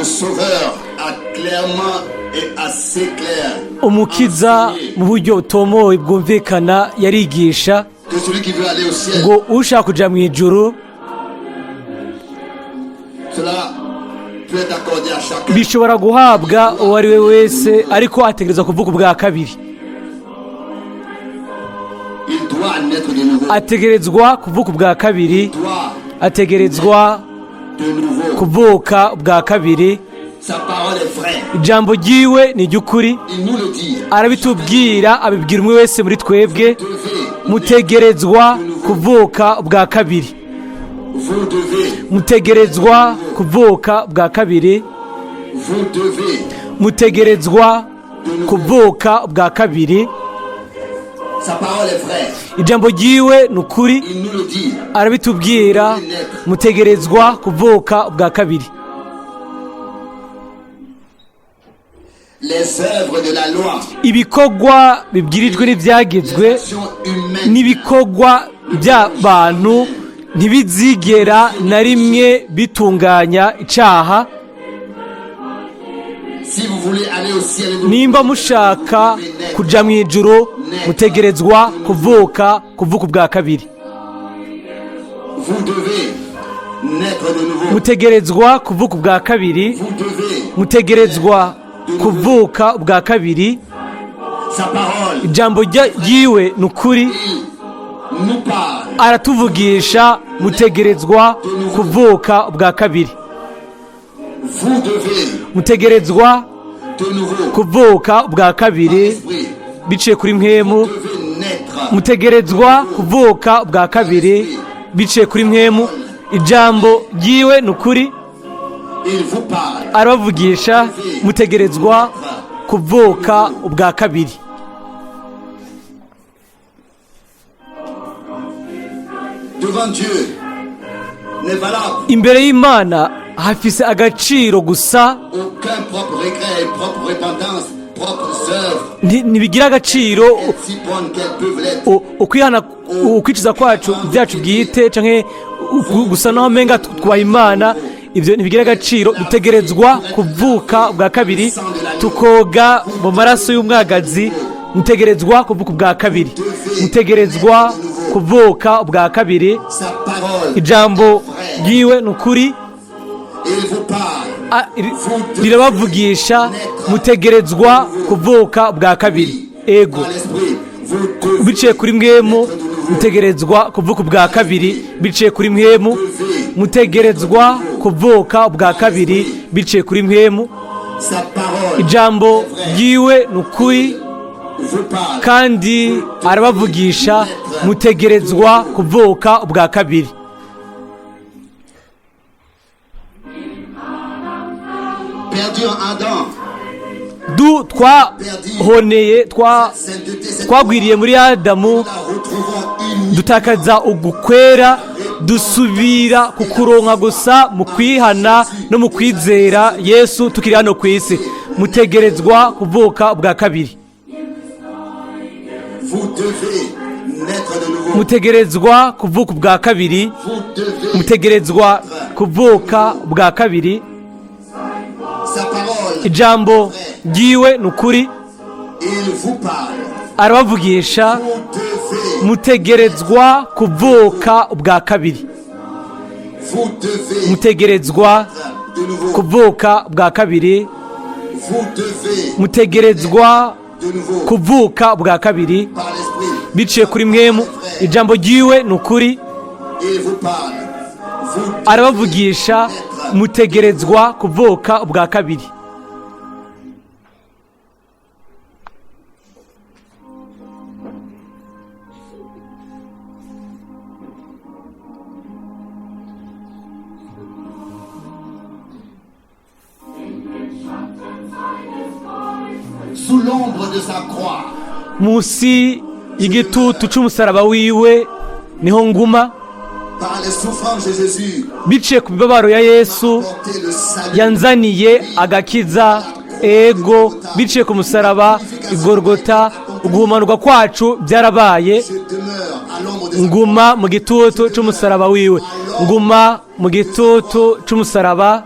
Le Sauveur a clairement et assez clair Umukiza mu buryo butomoye bwumvikana yarigisha que celui qui veut aller au ciel, ngo ushaka kuja mu ijuru, cela peut être accordé à chacun. bishobora guhabwa uwo ari we wese, ariko ategerezwa kuvuka ubwa kabiri. Il doit naître de nouveau. Ategerezwa kuvuka ubwa kabiri. Il doit Ategerezwa de nouveau. kuvuka ubwa kabiri. Sa parole est vraie. Ijambo ryiwe ni iry'ukuri. Il nous le dit. Arabitubwira, abibwira umwe wese muri twebwe. Devez, Mutegerezwa kuvuka ubwa kabiri. vous devez, Mutegerezwa kuvuka bwa kabiri. vous devez. Mutegerezwa kuvuka bwa kabiri. Sa parole est vraie. Ijambo ryiwe ni ukuri. Il nous le dit. Arabitubwira, mutegerezwa kuvuka bwa kabiri. Les œuvres de la loi, Ibikorwa bibwirijwe n'ibyagezwe les actions humaines, n'ibikorwa by'abantu ntibizigera na rimwe bitunganya icaha. Si vous voulez aller au ciel, vous Nimba mushaka kuja mu ijuru, mutegerezwa kuvuka ubwa kabiri. Vous devez naître de nouveau. Mutegerezwa kuvuka ubwa kabiri. Vous devez. Mutegerezwa kuvuka ubwa kabiri. Sa parole, Ijambo ryiwe ni ukuri. il nous parle. Aratuvugisha, mutegerezwa kuvuka ubwa kabiri. Vous devez Mutegerezwa de nouveau. kuvuka ubwa kabiri Esprit, biciye kuri mpwemu. vous devez naître. Mutegerezwa kuvuka bwa kabiri biciye kuri mpwemu. Ijambo ryiwe ni ukuri. Il vous parle. Arabavugisha, mutegerezwa kuvuka ubwa kabiri. Devant Dieu n'est valable Imbere y'Imana hafise agaciro gusa aucun propre regret, propre repentance, propres œuvres, ntibigira agaciro si bonnes qu'elles peuvent l'être. ukwihana, ukwicuza kwacu byacu bwite canke gusa naho menga twubaha Imana, ibyo ntibigira agaciro. Dutegerezwa kuvuka bwa kabiri, tukoga mu maraso y'umwagazi. Mutegerezwa kuvuka ubwa kabiri. Mutegerezwa kuvuka ubwa kabiri. Sa parole, Ijambo ryiwe ni ukuri. il vous parle. Rirabavugisha, mutegerezwa kuvuka bwa kabiri, ego. Par l'esprit, vous devez Biciye kuri mpwemu, mutegerezwa kuvuka ubwa kabiri biciye kuri mpwemu. Mutegerezwa kuvuka ubwa kabiri biciye kuri mpwemu. Sa parole Ijambo ryiwe ni ukuri vous parle. kandi arabavugisha, mutegerezwa kuvuka ubwa kabiri. Perdu en Adam, Twahoneye sainteté, cette twagwiriye muri Adamu, la retrouvons uniquement dutakaza ugukwera, dusubira kukuronka gusa mu kwihana no mu kwizera Yesu tukiri hano ku isi. Mutegerezwa kuvuka ubwa kabiri. Vous devez naître de nouveau. Mutegerezwa kuvuka ubwa kabiri. Vous devez. Mutegerezwa kuvuka ubwa kabiri. Sa parole, Ijambo ryiwe ni ukuri. il vous parle. Arabavugisha, Vous devez. mutegerezwa kuvuka ubwa kabiri. Vous devez Mutegerezwa de nouveau. kuvuka bwa kabiri. Vous devez Mutegerezwa de nouveau. kuvuka bwa kabiri Par l'esprit, biciye kuri mpwemu. Ijambo ryiwe ni ukuri. il vous parle. Vous devez Arabavugisha, mutegerezwa kuvuka ubwa kabiri. Sous l'ombre de sa croix, Munsi y'igitutu c'umusaraba wiwe niho nguma. par les souffrances de Jésus, Biciye ku mibabaro ya Yesu porter le salut. yanzaniye agakiza, ego. Biciye ku musaraba igorogota, uguhumanurwa kwacu byarabaye. Je demeure à l'ombre de sa Nguma mu gitutu c'umusaraba wiwe, nguma mu gitutu c'umusaraba.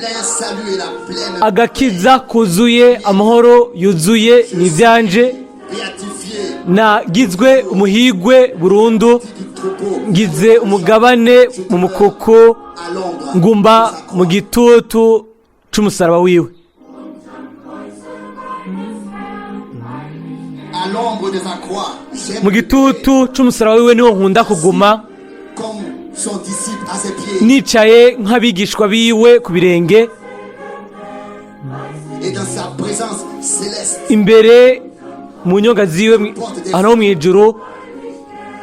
plein salut et la pleine Agakiza kuzuye, amahoro yuzuye ni ibyanje. Béatifié Nagizwe umuhigwe burundu. Du troupeau Ngize umugabane mu mukuku. À l'ombre Ngumba de sa croix. Mu gitutu c'umusaraba wiwe. À l'ombre de sa croix, j'aime Mu gitutu c'umusaraba wiwe niho nkunda kuguma, comme son disciple à ses pieds nicaye nk'abigishwa biwe ku birenge, et dans sa présence céleste. Imbere mu nyonga ziwe ahantu ho mu ijuru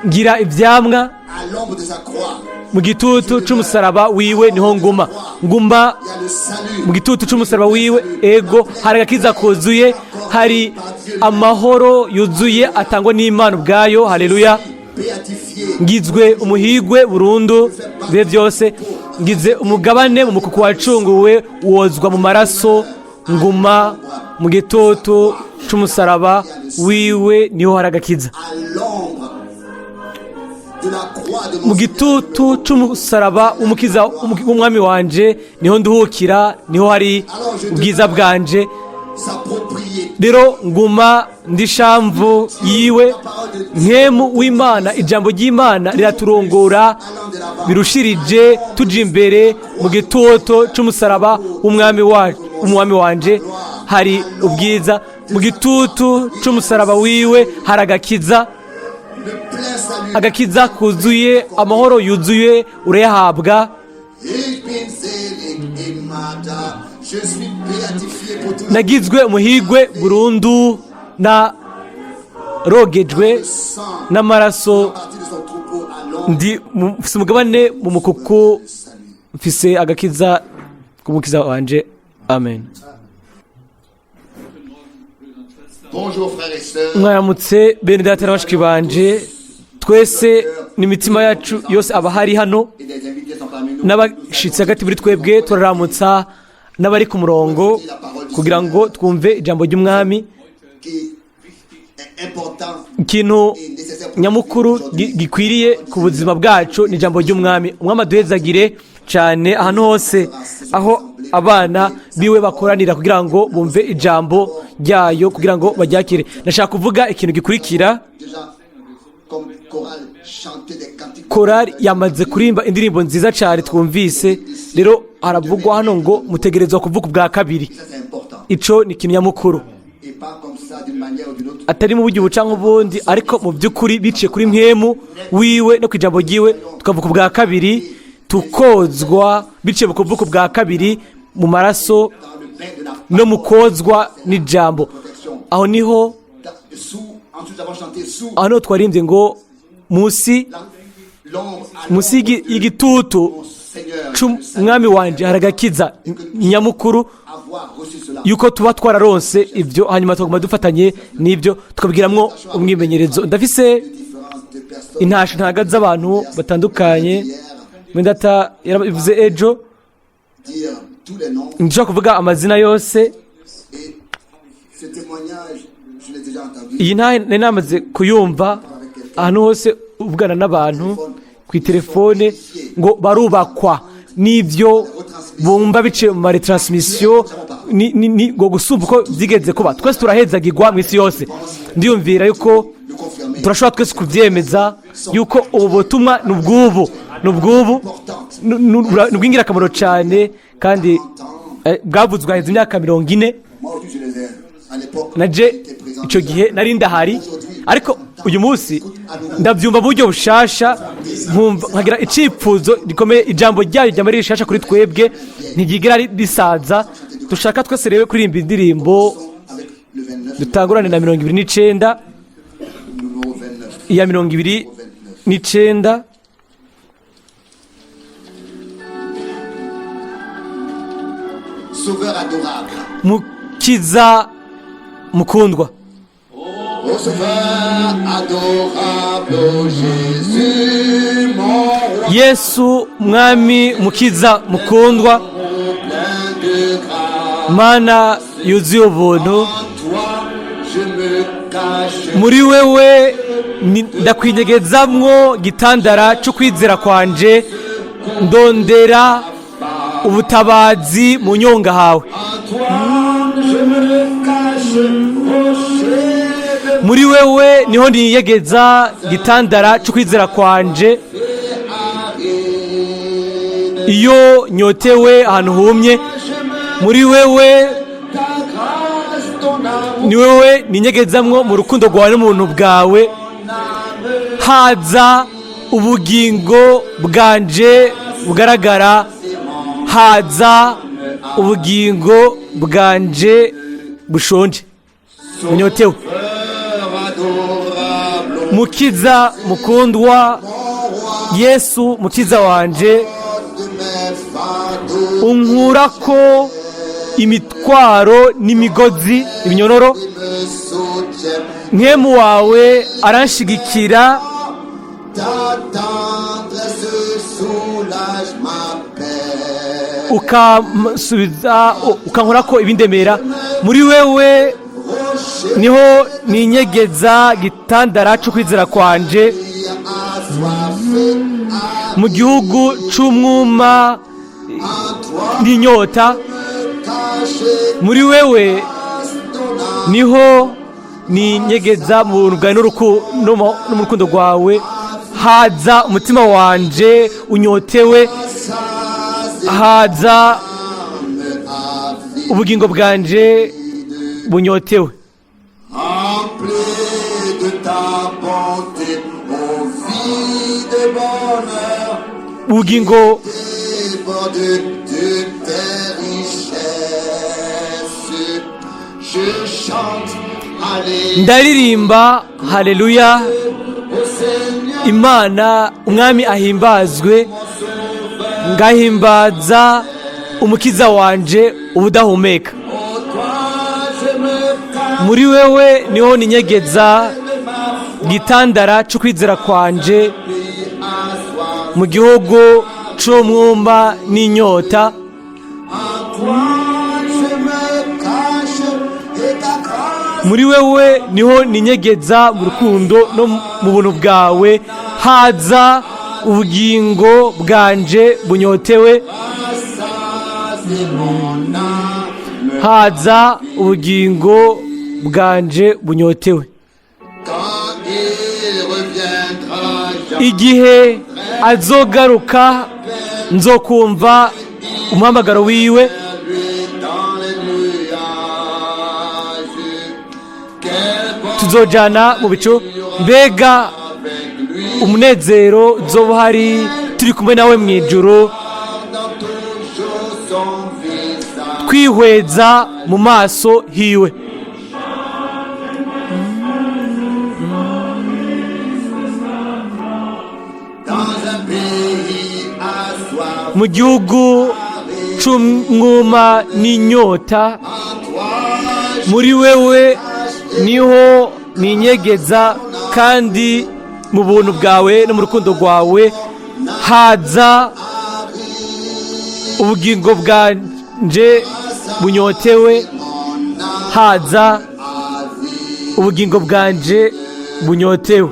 ngira ivyamwa. À l'ombre de sa croix, Mu gitutu c'umusaraba wiwe niho nguma, nguma il y a le salut. mu gitutu c'umusaraba wiwe. Ego, hari agakiza kuzuye, hari amahoro yuzuye atangwa n'Imana ubwayo. Haleluya! Béatifié Ngizwe umuhigwe burundu ibihe byose, ngize umugabane mu mukuku wacunguwe wozwa mu maraso. Nguma mu gitutu c'umusaraba wiwe, niho hari agakiza. À l'ombre de la croix de mon Mu gitutu c'umusaraba w'Umukiza, w'Umwami wanje, niho nduhukira, niho hari ubwiza bwanje. Sa propriété. Rero nguma ndi shamvu yiwe. Mpwemu w'Imana, ijambo ry'Imana riraturongora Allant de l'avant. birushirije, tuja imbere mu gitutu c'umusaraba w'Umwami wacu, Umwami wanje, hari ubwiza. Mu gitutu c'umusaraba wiwe hari agakiza. Le plein salut. Agakiza kuzuye, amahoro yuzuye urayahabwa. Ich bin selig immer da. Je suis béatifié pour toujours. Nagizwe umuhigwe burundu, na rogejwe Sang n'amaraso. Partie de son troupeau à l'ombre Ndi mfise umugabane mu mukuku. Du salut. Mfise agakiza k'Umukiza wanje. Amen. Bonjour frères et sœurs. Mwaramutse bene data na bashiki banje twese, n'imitima yacu yose abahari hano Et des invités sont parmi nous. n'abashitsi hagati muri twebwe. Turaramutsa n'abari ku murongo kugira ngo twumve ijambo ry'Umwami. Qui est important Ikintu et nécessaire pour nyamukuru aujourd'hui. gikwiriye ku buzima bwacu ni ijambo ry'Umwami. Umwami aduhezagire cyane ahantu hose aho abana biwe bakoranira kugira ngo bumve ijambo ryayo, kugira ngo baryakire. Ndashaka kuvuga ikintu gikurikira. Déjà, comme chorale, chanter des cantiques. Korali yamaze kuririmba indirimbo nziza cyane twumvise. Rero haravugwa hano ngo mutegerezwa kuvuga ubwa kabiri. Ça, c'est important. Ico ni ikintu nyamukuru. Et pas comme ça, d'une manière ou d'une autre. Atari mu buryo buca nk'ubundi, ariko mu by'ukuri biciye kuri Mpwemu wiwe no ku ijambo ryiwe, tukavuka ubwa kabiri, tukozwa biciye mu kuvuka ubwa kabiri mu maraso Dans le bain de la no mu kozwa n'ijambo. Aho niho Sous, ensuite, nous avons chanté sous aho niho twaririmbye ngo munsi l'ombre à munsi l'ombre de y'igitutu mon Seigneur, c'Umwami wanje hari agakiza nyamukuru. Avoir reçu cela. Yuko tuba twararonse ibyo, hanyuma tukaguma dufatanye n'ibyo, tukabigiramwo umwimenyerezo. Ndafise Différence de personnes. intasho ntaga z'abantu batandukanye. Mwendata yarabivuze ejo. Dire tous les noms. Nshobora kuvuga amazina yose. Et ce témoignage, je l'ai déjà entendu. Iyi ntahe nari namaze kuyumva ahantu hose uvugana n'abantu ku itelefone, ngo barubakwa n'ibyo bumva biciye mu ma retransmission, ngo gusumba uko byigeze kuba. Twese turahezagirwa mu isi yose. Ndiyumvira yuko Le confirmer. turashobora twese kubyemeza yuko ubu butumwa ni ubw'ubu, ni ubw'ingirakamaro cyane, kandi bwavuzwe haheze imyaka 40. Moi aussi, je les ai. À l'époque, Naje j'étais présent. icyo gihe nari ndahari, ariko uyu munsi ndabyumva mu buryo bushasha, nkumva nkagira icyifuzo gikomeye. Ijambo ryayo ryama ari rishasha kuri twebwe, ntiryigera risaza. Dushaka twese rero kuririmba indirimbo. Avec le 29, Dutangurane na 29. Numéro 29. Iya 29. Sauveur adorable. Mukiza mukundwa. Ô Sauveur adorable, ô Jésus, mon roi, Yesu Mwami Mukiza mukundwa, plein de grâce. Mana yuzuye ubuntu, En toi, je me cache. Muri wewe ndakwinyegezamwo gitandara cyo kwizera kwanje, ndondera Ubutabazi mu nyonga hawe. En toi, je me cache, rocher de Muri wewe niho niyegeza, gitandara c'ukwizera kwanje. Aride. Iyo nyotewe ahantu humye, muri wewe Ta grâce, ton amour, ni wewe ninyegezamwo mu rukundo rwawe n'ubuntu bwawe. Haza ubugingo bwanje bugaragara, haza ubugingo bwanje bushonje bunyotewe. Sauveur adorable, Mukiza mukundwa Yesu, mukiza wanje, de mes fardeaux, unkurako imitwaro n'imigozi, ibinyororo. Me soutient. Mpwemu wawe aranshigikira. Ta tendresse soulage ma peine. Ukamsubiza, ukankorako ibindemera. Muri wewe Rocher niho ninyegeza, gitandara c'ukwizera kwanje. Assoiffé, Mu gihugu c'umwuma en toi n'inyota, me cacher, muri wewe ton âme niho ninyegeza mu buntu bwawe no mu rukundo rwawe. Haza umutima wanje unyotewe. Rassasie Haza avide. ubugingo bwanje bunyotewe. Rempli de ta bonté, ô vie de bonheur, Ubugingo déborde de tes richesses. Je chante, allez Ndaririmba haleluya. Au Seigneur, Imana umwami ahimbazwe, ngahimbaza umukiza wanje ubudahumeka. Au toi je me cache Muri wewe niho ninyegeza, de ma foi, gitandara c'ukwizera kwanje. Assoiffé. Mu gihugu c'umwuma n'inyota, En toi je me cache et ta grâce muri wewe niho ninyegeza mu rukundo no mu buntu bwawe. Haza ubugingo bwanje bunyotewe. Rassasie mon âme. Haza ubugingo bwanje bunyotewe. Quand il reviendra, Igihe azogaruka, nzokumva umuhamagaro wiwe. lui dans les nuages. Quel bon Tuzojana mu bicu. Mbega avec lui umunezero uzoba uhari turi kumwe nawe mu ijuru, dans toujours son visage. twihweza mu maso hiwe. Dans un pays assoiffé, Mu gihugu c'umwuma n'inyota, en toi je muri wewe niho ninyegeza, kandi mu buntu bwawe no mu rukundo rwawe. Haza ubugingo bwanje bunyotewe. Haza ubugingo bwanje bunyotewe.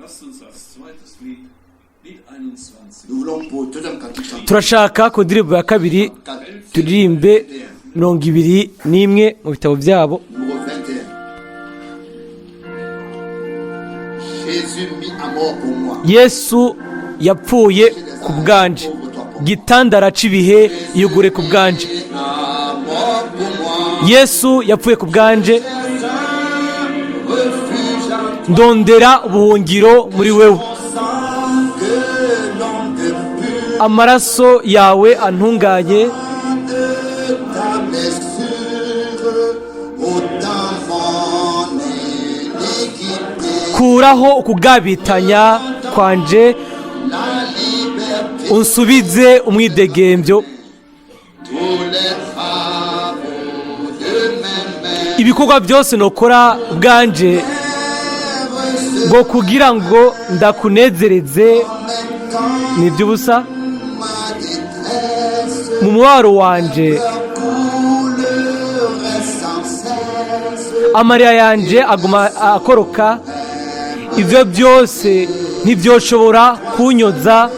Lasst uns als zweites Lied, Lied 21, Nous voulons pour deuxième cantique chanter. Turashaka ku ndirimbo ya kabiri turirimbe 21 mu bitabo byabo. Numéro 21. Jésus mis à mort pour moi. Yesu yapfuye ku bwanje, gitandara c'ibihe, yugure ku bwanje. Mis à mort pour moi. Yesu yapfuye ku bwanje. Saint refuge en Ndondera ubuhungiro muri wewe. sang que l'on ne pure Amaraso yawe antunganye. De ta blessure, autant mon iniquité. Kuraho ukugabitanya kwanje, La liberté, unsubize umwidegembyo. Tous les travaux de mes mains Ibikorwa byose nokora bwanje ngo kugira ngo ndakunezereze ni iby'ubusa. Ma détresse Mu mubabaro wanje coulerait sans cesse. Amarira yanje aguma akoroka, ibyo byose ntibyoshobora kunyoza.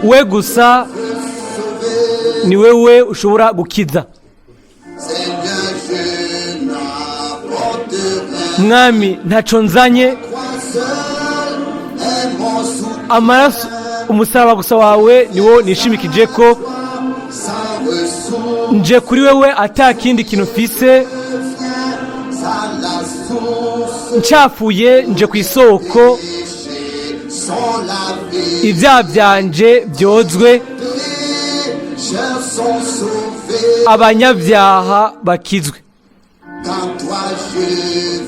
We gusa ni wewe ushobora gukiza. Seigneur, je n'apporte rien. Mwami, ntaco nzanye. Toi seul est mon soutien. Amaraso umusaraba gusa wawe niwo nishimikije ko. Sans ressources, Nje kuri wewe ata kindi kintu mfise. À la source, Ncafuye, nje ku isoko. Péchés sont lavés. Ibyaha byanje byozwe. Pécheurs sont sauvés. Abanyabyaha bakizwe. Qu'en toi je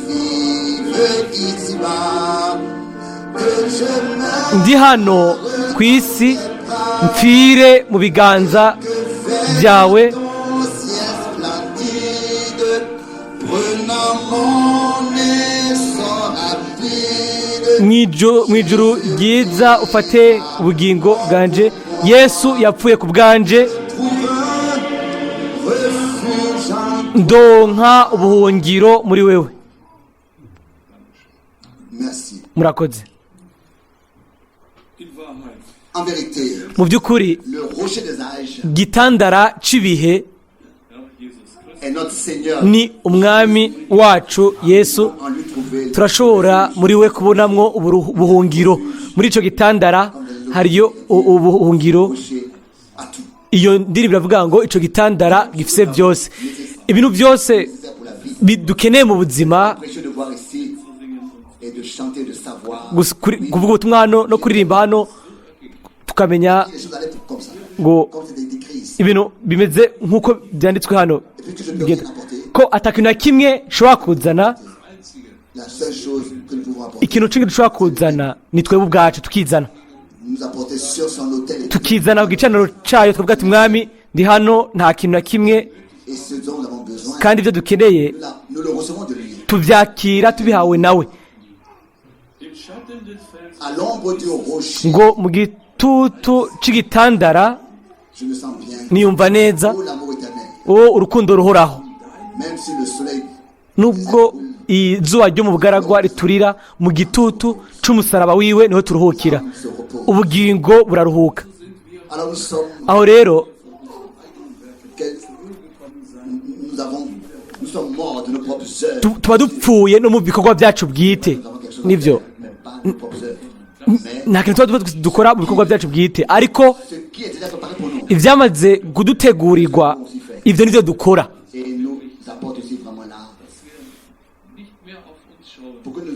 vive ici-bas, que je meurs Ndi hano ku isi, mpfire mu biganza byawe. Ton ciel splendide, prenant mon essor rapide. Mu ijuru ryiza ufate ubugingo bwanje. Yesu yapfuye ku bwanje. Trouve un refuge en Ndonka ubuhungiro muri wewe. Merci. Murakoze. In Wahrheit, En vérité, Mu by'ukuri, le rocher des âges gitandara c'ibihe Herr Jesus Christus, est notre Seigneur. ni umwami wacu Yesu. En lui trouver Turashobora muri we kubonamwo ubuhungiro. Muri ico gitandara hariyo ubuhungiro. Rocher à tout. Iyo ndirimbo iravuga ngo ico gitandara gifise byose, ibintu byose Nécessaire pour la vie. dukeneye mu buzima. Précieux de voir ici et de chanter, de savoir. Gusa kuvuga ubutumwa hano no kuririmba hano, tukamenya Les choses allaient comme ça. ngo Comme c'était écrit ici. ibintu bimeze nk'uko byanditswe hano Et puis que je ne peux bigenda. rien apporter. Ko atakintu na kimwe nshobora kuzana. La seule chose que nous pouvons apporter, Ikintu kimwe dushobora kuzana ni twebwe ubwacu, tukizana, nous apporter sur son autel et, tukizana ku gicaniro cyayo, tukavuga ati: "Mwami, ndi hano, nta kintu na kimwe." et ce dont nous avons besoin, Kandi ibyo dukeneye nous, nous le recevons de lui. tubyakira tubihawe nawe. Im Schatten des Felsens À l'ombre du rocher, Ngo mu gitutu c'igitandara je me sens bien. niyumva neza. Oh, l'amour éternel. Uwo urukundo ruhoraho. Même si le soleil Nubwo izuba ryo mu bugaragwa riturira, mu gitutu c'umusaraba wiwe niho turuhukira. Se repose. Ubugingo buraruhuka. Alors nous sommes, Aho rero nous avons, nous sommes morts de nos propres œuvres. tuba dupfuye no mu bikorwa byacu bwite. Nous avons quelque chose à Nibyo. faire, mais pas nos propres œuvres. Mais Nta kintu tuba dukora mu bikorwa byacu bwite, ariko ce qui est déjà préparé pour nous ibyamaze kudutegurirwa, ibyo nibyo dukora. Et nous apporte aussi vraiment là. Nicht mehr auf uns schauen, Pour que nous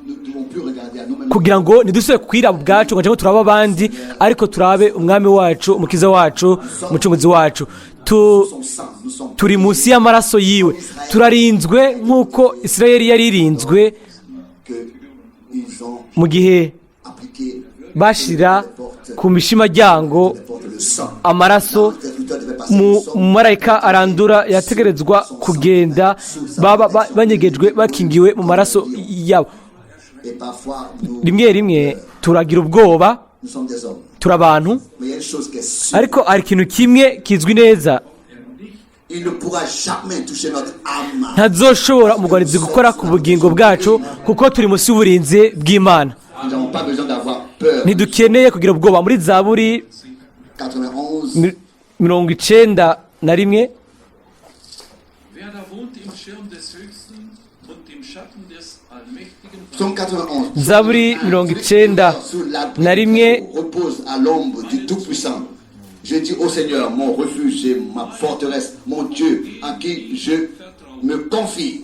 ne devons plus regarder à nous-mêmes. Kugira ngo ntidusubire kwiraba ubwacu ngo turabe abandi, ariko turabe umwami wacu, umukiza wacu, umucunguzi wacu. Son sang, nous sommes Turi munsi y'amaraso yiwe, turarinzwe nk'uko Isirayeli yari irinzwe que ils ont mu gihe appliqué bashira ku mishimajyango les portes le sang. amaraso. L'interlocuteur devait passer Mu le sang. marayika arandura yategerezwa kugenda baba banyegejwe, bakingiwe mu maraso yabo. Et parfois, nous, Rimwe rimwe turagira ubwoba. nous sommes des hommes. Turi abantu. Mais il y a une chose qui est sûre. Ariko hari ikintu kimwe kizwi neza. Il ne pourra jamais toucher notre âme. Ntazoshobora umugwanizi gukora ku bugingo bwacu, kuko turi munsi y'uburinzi bw'Imana. Nous n'avons pas besoin d'avoir peur. Ntidukeneye kugira ubwoba. Muri Zaburi 91, 91. Wer da wohnt im Schirm des Höchsten und im Schatten des Allmächtigen Psaume 91. Zaburi 91. Sous l'abri repose à l'ombre du Tout-Puissant. Je dis au Seigneur, mon refuge et ma forteresse, mon Dieu, en qui je me confie.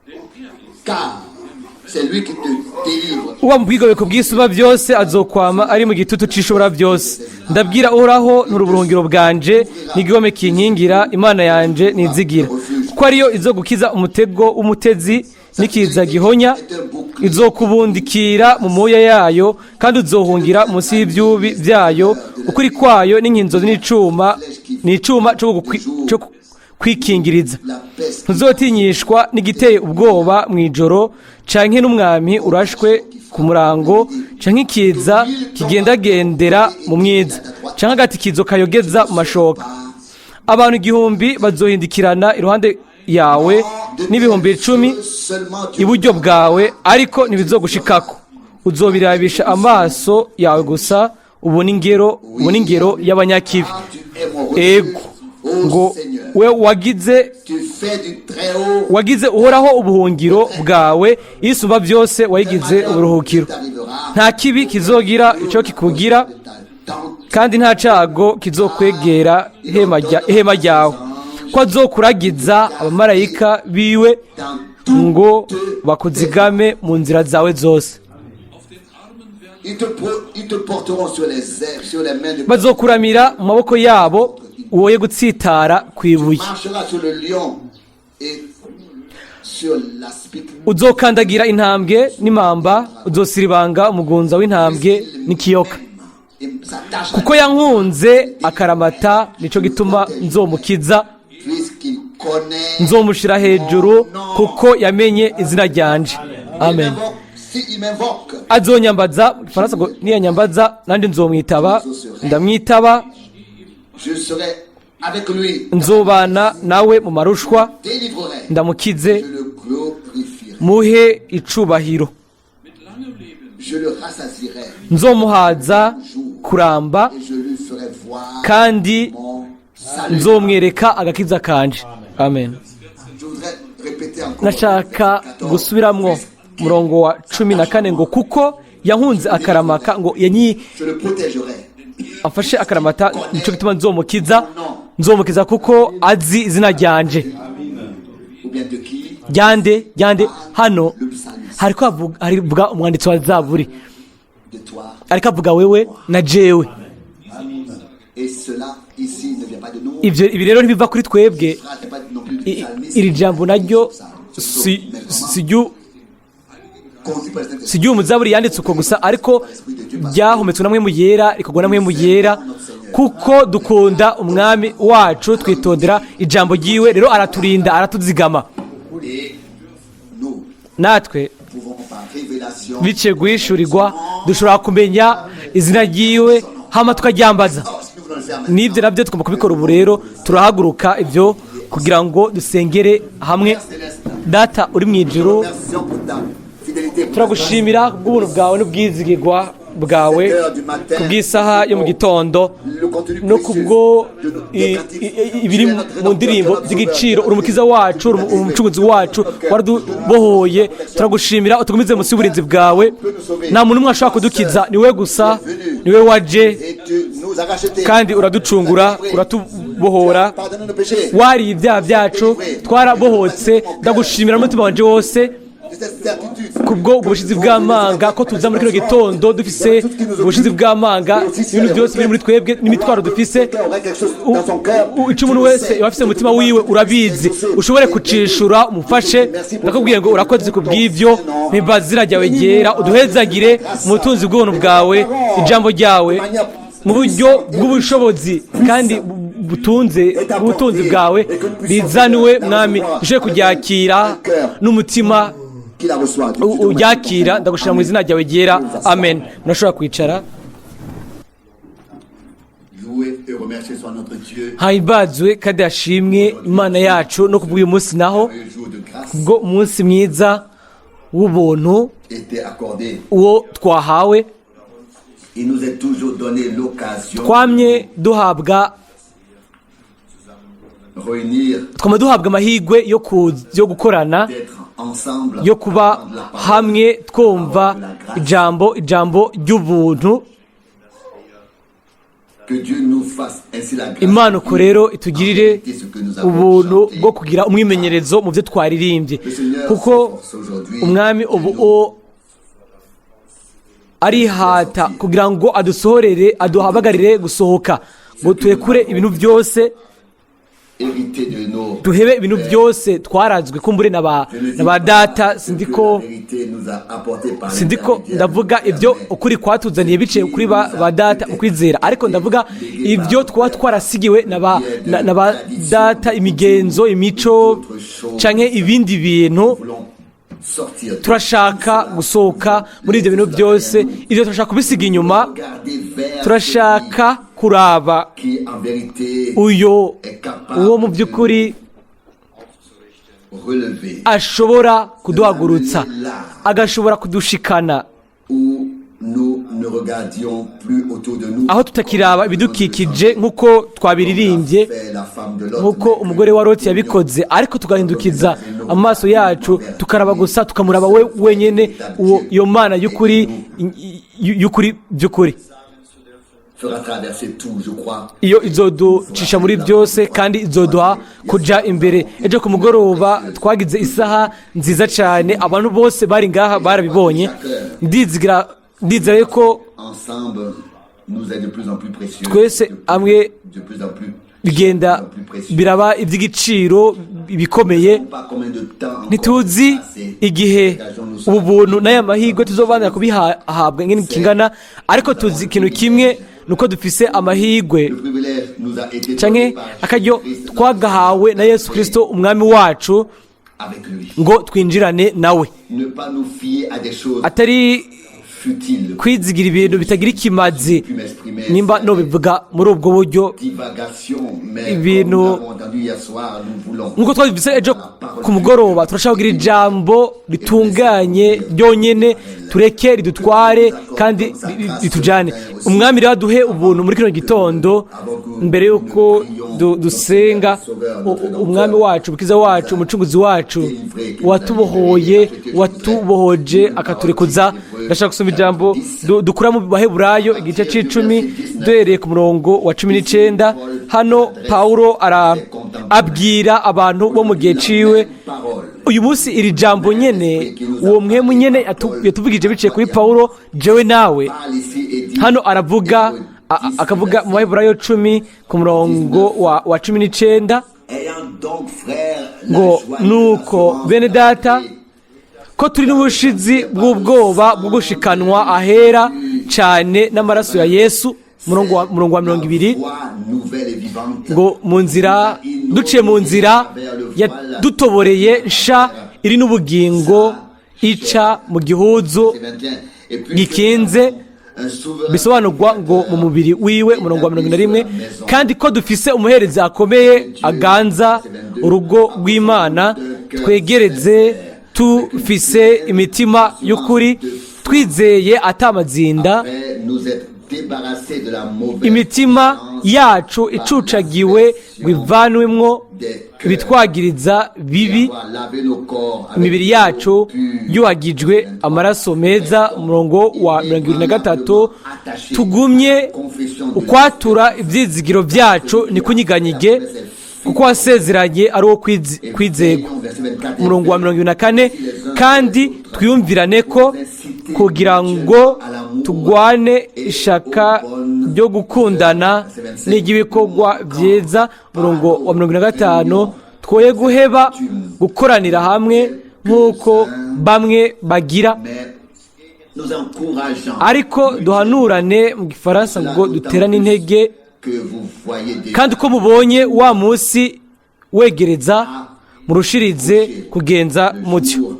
Denn ist Car c'est lui qui te délivre. Uba mu bwigobeko bw'Isumba Byose azokwama ari mu gitutu c'Ishobora Byose. Ndabwira Uhoraho nturi ubuhungiro bwanje n'igihome kinkingira, Imana yanje nizigira, kuko ariyo izo gukiza umutego w'umutezi n'ikiza gihonya. Izokubundikira mu moya yayo, kandi uzohungira munsi y'ibyubi byayo. Ukuri kwayo n'inkinzo n'icuma, ni icuma cyo kwikingiriza. La peste Ntuzotinyishwa n'igiteye ubwoba mu ijoro, canke n'umwami urashwe ku murango, canke ikiza kigendagendera mu mwiza, canke agatikizo kayogeza mu mashoka. Abantu 1000 bazohindikirana iruhande yawe, n'10.000 seulement tu iburyo bwawe, ariko ntibizogushikako. Uzobirabisha amaso yawe gusa, ubona ingero y'abanyakibi. Tu es mon refuge, Ego, ô ngo Seigneur. we wagize Tu fais du Très-Haut wagize Uhoraho ubuhungiro bwawe, Isumba byose wayigize uburuhukiro. T'arrivera Nta kibi kizogira icyo kikugira, de ta tente. kandi nta cago kizokwegera ihema ryawe, ko azokuragiza abamarayika biwe Dans ngo bakuzigame mu nzira zawe zose. Auf den Armen werden Ils te porteront sur les ailes, sur les mains de Bazokuramira mu maboko yabo, woye gutsitara ku ibuye. Marcheras sur le lion et sur l'aspic. Uzokandagira intambwe n'imamba, uzosiribanga umugunza w'intambwe n'ikiyoka. Il s'attache à Kuko yankunze akaramata, nico gituma nzomukiza. Puisqu'il connaît. Nzomushira hejuru, kuko yamenye izina ryanje. Amen. Si il m'invoque, Azonyambaza, mu Gifaransa ngo niyanyambaza nanjye nzomwitaba, ndamwitaba. Je serai avec lui. Nzobana nawe mu marushwa, Délivrerai. ndamukize, Je le glorifierai. muhe icubahiro. Mit langem Leben Je le rassasierai Nzomuhaza kuramba, et je lui ferai voir kandi mon salut. nzomwereka agakiza kanje. Amen. Je voudrais répéter encore. Nashaka Verset 14. gusubiramwo umurongo wa 14 ngo kuko yankunze akaramaka, ngo yanyi Je le protégerai. afashe akaramata, nico gituma nzomukiza, nzomukiza kuko azi izina ryanje. Ou bien de qui? Ryande, ryande? Hano Le psalmiste. hariko harivuga umwanditsi wa Zaburi. De toi. Ariko avuga wewe na jewe. Et cela, ici, ne vient pas de nous. Ivyo, ibi rero ntibiva kuri twebwe. Ce n'est pas non plus du psalmiste. Iri jambo naryo si Conduit par le Saint-Esprit. si ry'umuzaburi yanditse uko gusa, ariko ryahumetswe na Mpwemu Yera, rikorwa na Mpwemu Yera. Kuko dukunda Umwami wacu, twitondera ijambo ryiwe, rero araturinda, aratuzigama. Et nous Natwe pouvons par révélation. biciye guhishurirwa dushobora kumenya izina ryiwe, hama tukaryambaza. Oh, si nous voulons le faire maintenant. N'ibyo nabyo tugomba kubikora ubu. Rero turahaguruka ibyo kugira ngo dusengere hamwe. Data uri mu ijuru, Remercions pour ta fidélité. turagushimira kubw'ubuntu bwawe n'ubwizigirwa bwawe, kubw'isaha yo mu gitondo, no kubwo ibiri mu ndirimbo by'igiciro. Uri Umukiza wacu, uri Umucunguzi wacu, waradubohoye. Turagushimira, utugumize munsi y'uburinzi bwawe. Nta muntu umwe ashobora kudukiza, ni we gusa, ni we waje Et tu nous as rachetés. kandi uraducungura, uratubohora. Pardonne nos péchés. Wariye ibyaha byacu, twarabohotse. Ndagushimira n'umutima wanje wose De cette certitude. kubwo ubushizi bw'amanga ko tuza muri kino gitondo dufise ubushizi bw'amanga, ibintu byose biri muri twebwe n'imitwaro dufise. Icyo umuntu wese yaba afise mu mutima wiwe urabizi, ushobore kucishura, umufashe. Ndakubwiye ngo urakoze ku bw'ibyo. Mpimbaza ryawe ryera, uduhezagire mu butunzi bw'ubuntu bwawe, ijambo ryawe mu buryo bw'ubushobozi kandi butunze ubutunzi bwawe rizaniwe. Mwami, dushobore kuryakira n'umutima Qui la reçoit. Uryakira. Ndagushira mu izina ryawe ryera, amen. Murashobora kwicara. Loué et remercié soit notre Dieu. Himbazwe kandi hashimwe Imana yacu no kubw'uyu munsi naho, Un jour de grâce kubwo umunsi mwiza w'ubuntu était accordé. uwo twahawe. Il nous est toujours donné l'occasion Twamye duhabwa de réunir, twama duhabwa amahirwe yo gukorana, d'être ensemble, yo kuba entendre la parole. hamwe, twumva ijambo ry'ubuntu. Que Dieu nous fasse ainsi la grâce. Imana uko rero itugirire En vérité, ce que nous avons ubuntu chanté. bwo kugira umwimenyerezo mu byo twaririmbye, Le Seigneur kuko s'efforce aujourd'hui Umwami ubu de nous arihata kugira ngo adusohorere, aduhamagarire gusohoka, ngo turekure ibintu byose. hérité de nos Duhebe ibintu byose twarazwe kumbure na ba data. Sindiko la vérité nous a apporté par sindiko l'intermédiaire ndavuga ibyo ukuri kwatuzaniye biciye kuri ba data mu kwizera, ariko ndavuga ibyo twaba twarasigiwe na ba data, imigenzo, imico canke ibindi bintu. Voulons sortir de Turashaka gusohoka muri ibyo bintu byose. Ibyo turashaka kubisiga inyuma. regarder vers Turashaka kuraba celui qui en vérité uyo est capable uwo mu by'ukuri de relever ashobora kuduhagurutsa, agashobora kudushikana où nous ne regardions plus autour de nous aho tutakiraba ibidukikije, nk'uko twabiririmbye, fait la femme de Lot, nk'uko umugore wa Loti yabikoze, ariko tugahindukiza amaso yacu, tukaraba gusa, tukamuraba we wenyine, uwo iyo Mana y'ukuri, y'ukuri by'ukuri. Fera traverser tout, je crois. Iyo izoducisha muri byose kandi izoduha kuja imbere. Ejo ku mugoroba twagize isaha nziza cyane. Abantu bose bari ngaha barabibonye. Ndizigira, ndizera yuko Ensemble nous est de plus en plus précieux. twese hamwe De plus en plus bigenda de plus précieux. biraba iby'igiciro bikomeye. Pas combien de temps encore Ntituzi passer. igihe ubu buntu n'aya mahirwe tuzobanira kubihabwa ingene kingana, ariko tuzi ikintu kimwe, ni uko dufise amahirwe Le privilège nous a été canke donné par akaryo Jésus-Christ twagahawe na Yesu Kirisito Umwami wacu avec lui. ngo twinjirane nawe. Ne pas nous fier à des choses Atari futiles. kwizigira ibintu bitagira ikimazi, Pu m'exprimer. nimba nobivuga muri ubwo buryo. Divagation, mais Ibintu comme nous l'avons entendu hier soir, nous voulons Nk'uko twabivuze ejo ku mugoroba, turashaka kugira ijambo ritunganye ryonyene, tureke ridutware kandi ritujane. Umwami rero aduhe ubuntu muri kino gitondo. Mbere y'uko dusenga, Umwami wacu, Umukiza wacu, Umucunguzi wacu, watubohoye, watubohoje akaturekuza, ndashaka gusoma ijambo dukura mu Baheburayo igice c'icumi, duhereye ku murongo wa 19. Hano Pawulo abwira abantu bo mu gihe ciwe. Uyu munsi iri jambo nyene, uwo mpwemu nyene yatuvugije biciye kuri Pawulo, jewe nawe. Parle ici et dit Hano aravuga, akavuga mu Baheburayo 10 ku murongo wa 19 ayant donc, frères, la ngo joie nuko de l'assurance bene data, ko turi n'ubushizi bw'ubwoba bwo gushikanwa ahera cyane n'amaraso ya Yesu, murongo wa 20, foi nouvelle et vivante ngo mu nzira, duciye mu nzira yadutoboreye nsha iri n'ubugingo, ica mu gihuzu 21. Et puis, gikinze, un souverain bisobanurwa ngo mu mubiri wiwe. Umurongo wa 41: kandi ko dufise umuherezi akomeye aganza urugo rw'Imana, twegereze tufise imitima y'ukuri, twizeye atamazinda, après nous être débarrassés de la mauvaise imitima conscience yacu icucagiwe ngo ivanwemwo ibitwagiriza bibi, avoir lavé nos corps avec imibiri yacu l'eau pure. yuhagijwe amaraso meza. Umurongo wa 23: tugumye ukwatura ibyizigiro byacu ntikunyiganyige, kuko wasezeranye ari uwo kwizegwa. Verset 24, Umurongo wa 24: kandi twiyumvirane ko kugira ngo tugwane ishaka ryo gukundana n'iry'ibikorwa byiza. Umurongo wa 25: twoye guheba gukoranira hamwe nk'uko bamwe bagira, mais nous encourageant ariko duhanurane, mu gifaransa ngo duterane intege, que vous voyez déjà kandi uko mubonye wa munsi wegereza, murushirize kugenza mutyo. jour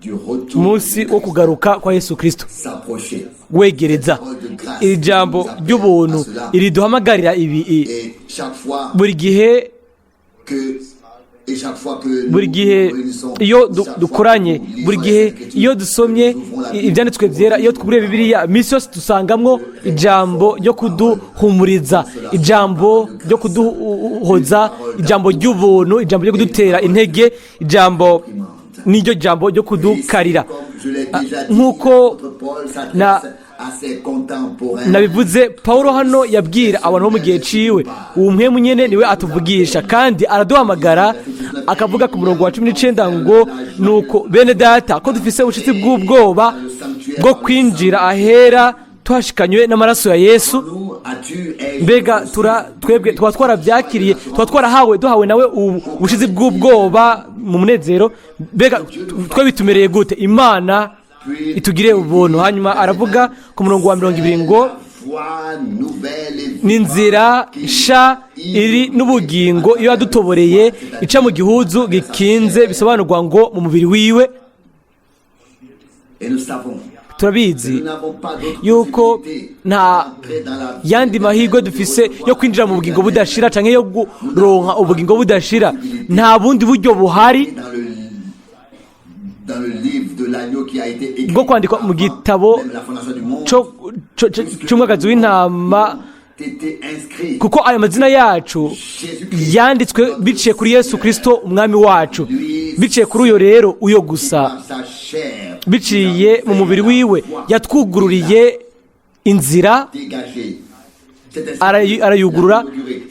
du retour Umunsi wo kugaruka kwa Yesu Kirisito s'approcher. wegereza. Iri jambo ry'ubuntu iri duhamagarira ibi Et chaque fois buri gihe, que et chaque fois que buri gihe iyo dukoranye, buri gihe iyo dusomye ibyanditswe byera, iyo twuguriye Bibiliya, iminsi yose dusangamwo ijambo ryo kuduhumuriza, ijambo ryo kuduhoza, ijambo ry'ubuntu, ijambo ryo kudutera intege, ijambo n'iryo jambo ryo kudukarira. Nk'uko nabivuze, Paul hano yabwira abantu bo mu gihe ciwe. Uwo mpwemu nyene niwe atuvugisha kandi araduhamagara, akavuga ku murongo wa 19 ngo nuko bene data, ko dufise ubushitsi bw'ubwoba bwo kwinjira ahera. Tuhashikanywe n'amaraso ya Yesu. Nous, as-tu, ai-je Mbega reçu tura twebwe tuba twarabyakiriye, tuba twarahawe, duhawe nawe ubushizi bw'ubwoba mu munezero? Mbega twe bitumereye gute? Imana itugire ubuntu. Hanyuma aravuga ku murongo wa 20 ngo la voie nouvelle et ni inzira sha iri n'ubugingo iyo yadutoboreye, ica mu gihuzu gikinze, bisobanurwa ngo mu mubiri wiwe. Et nous savons Turabizi nous n'avons pas d'autre yuko possibilité nta d'entrer dans la vie yandi mahirwe dufise yo kwinjira mu bugingo budashira canke yo kuronka ubugingo budashira. Nta bundi buryo buhari dans le livre de l'agneau qui a été écrit bwo kwandikwa mu avant gitabo même la fondation du monde, c'umwagazi w'intama, été inscrit kuko ayo mazina yacu Jésus-Christ yanditswe biciye kuri Yesu Kristo umwami wacu. Biciye kuri uyo rero, uyo gusa, par sa chair biciye mu mubiri wiwe, yatwugururiye inzira, dégagé. C'est ainsi arayugurura.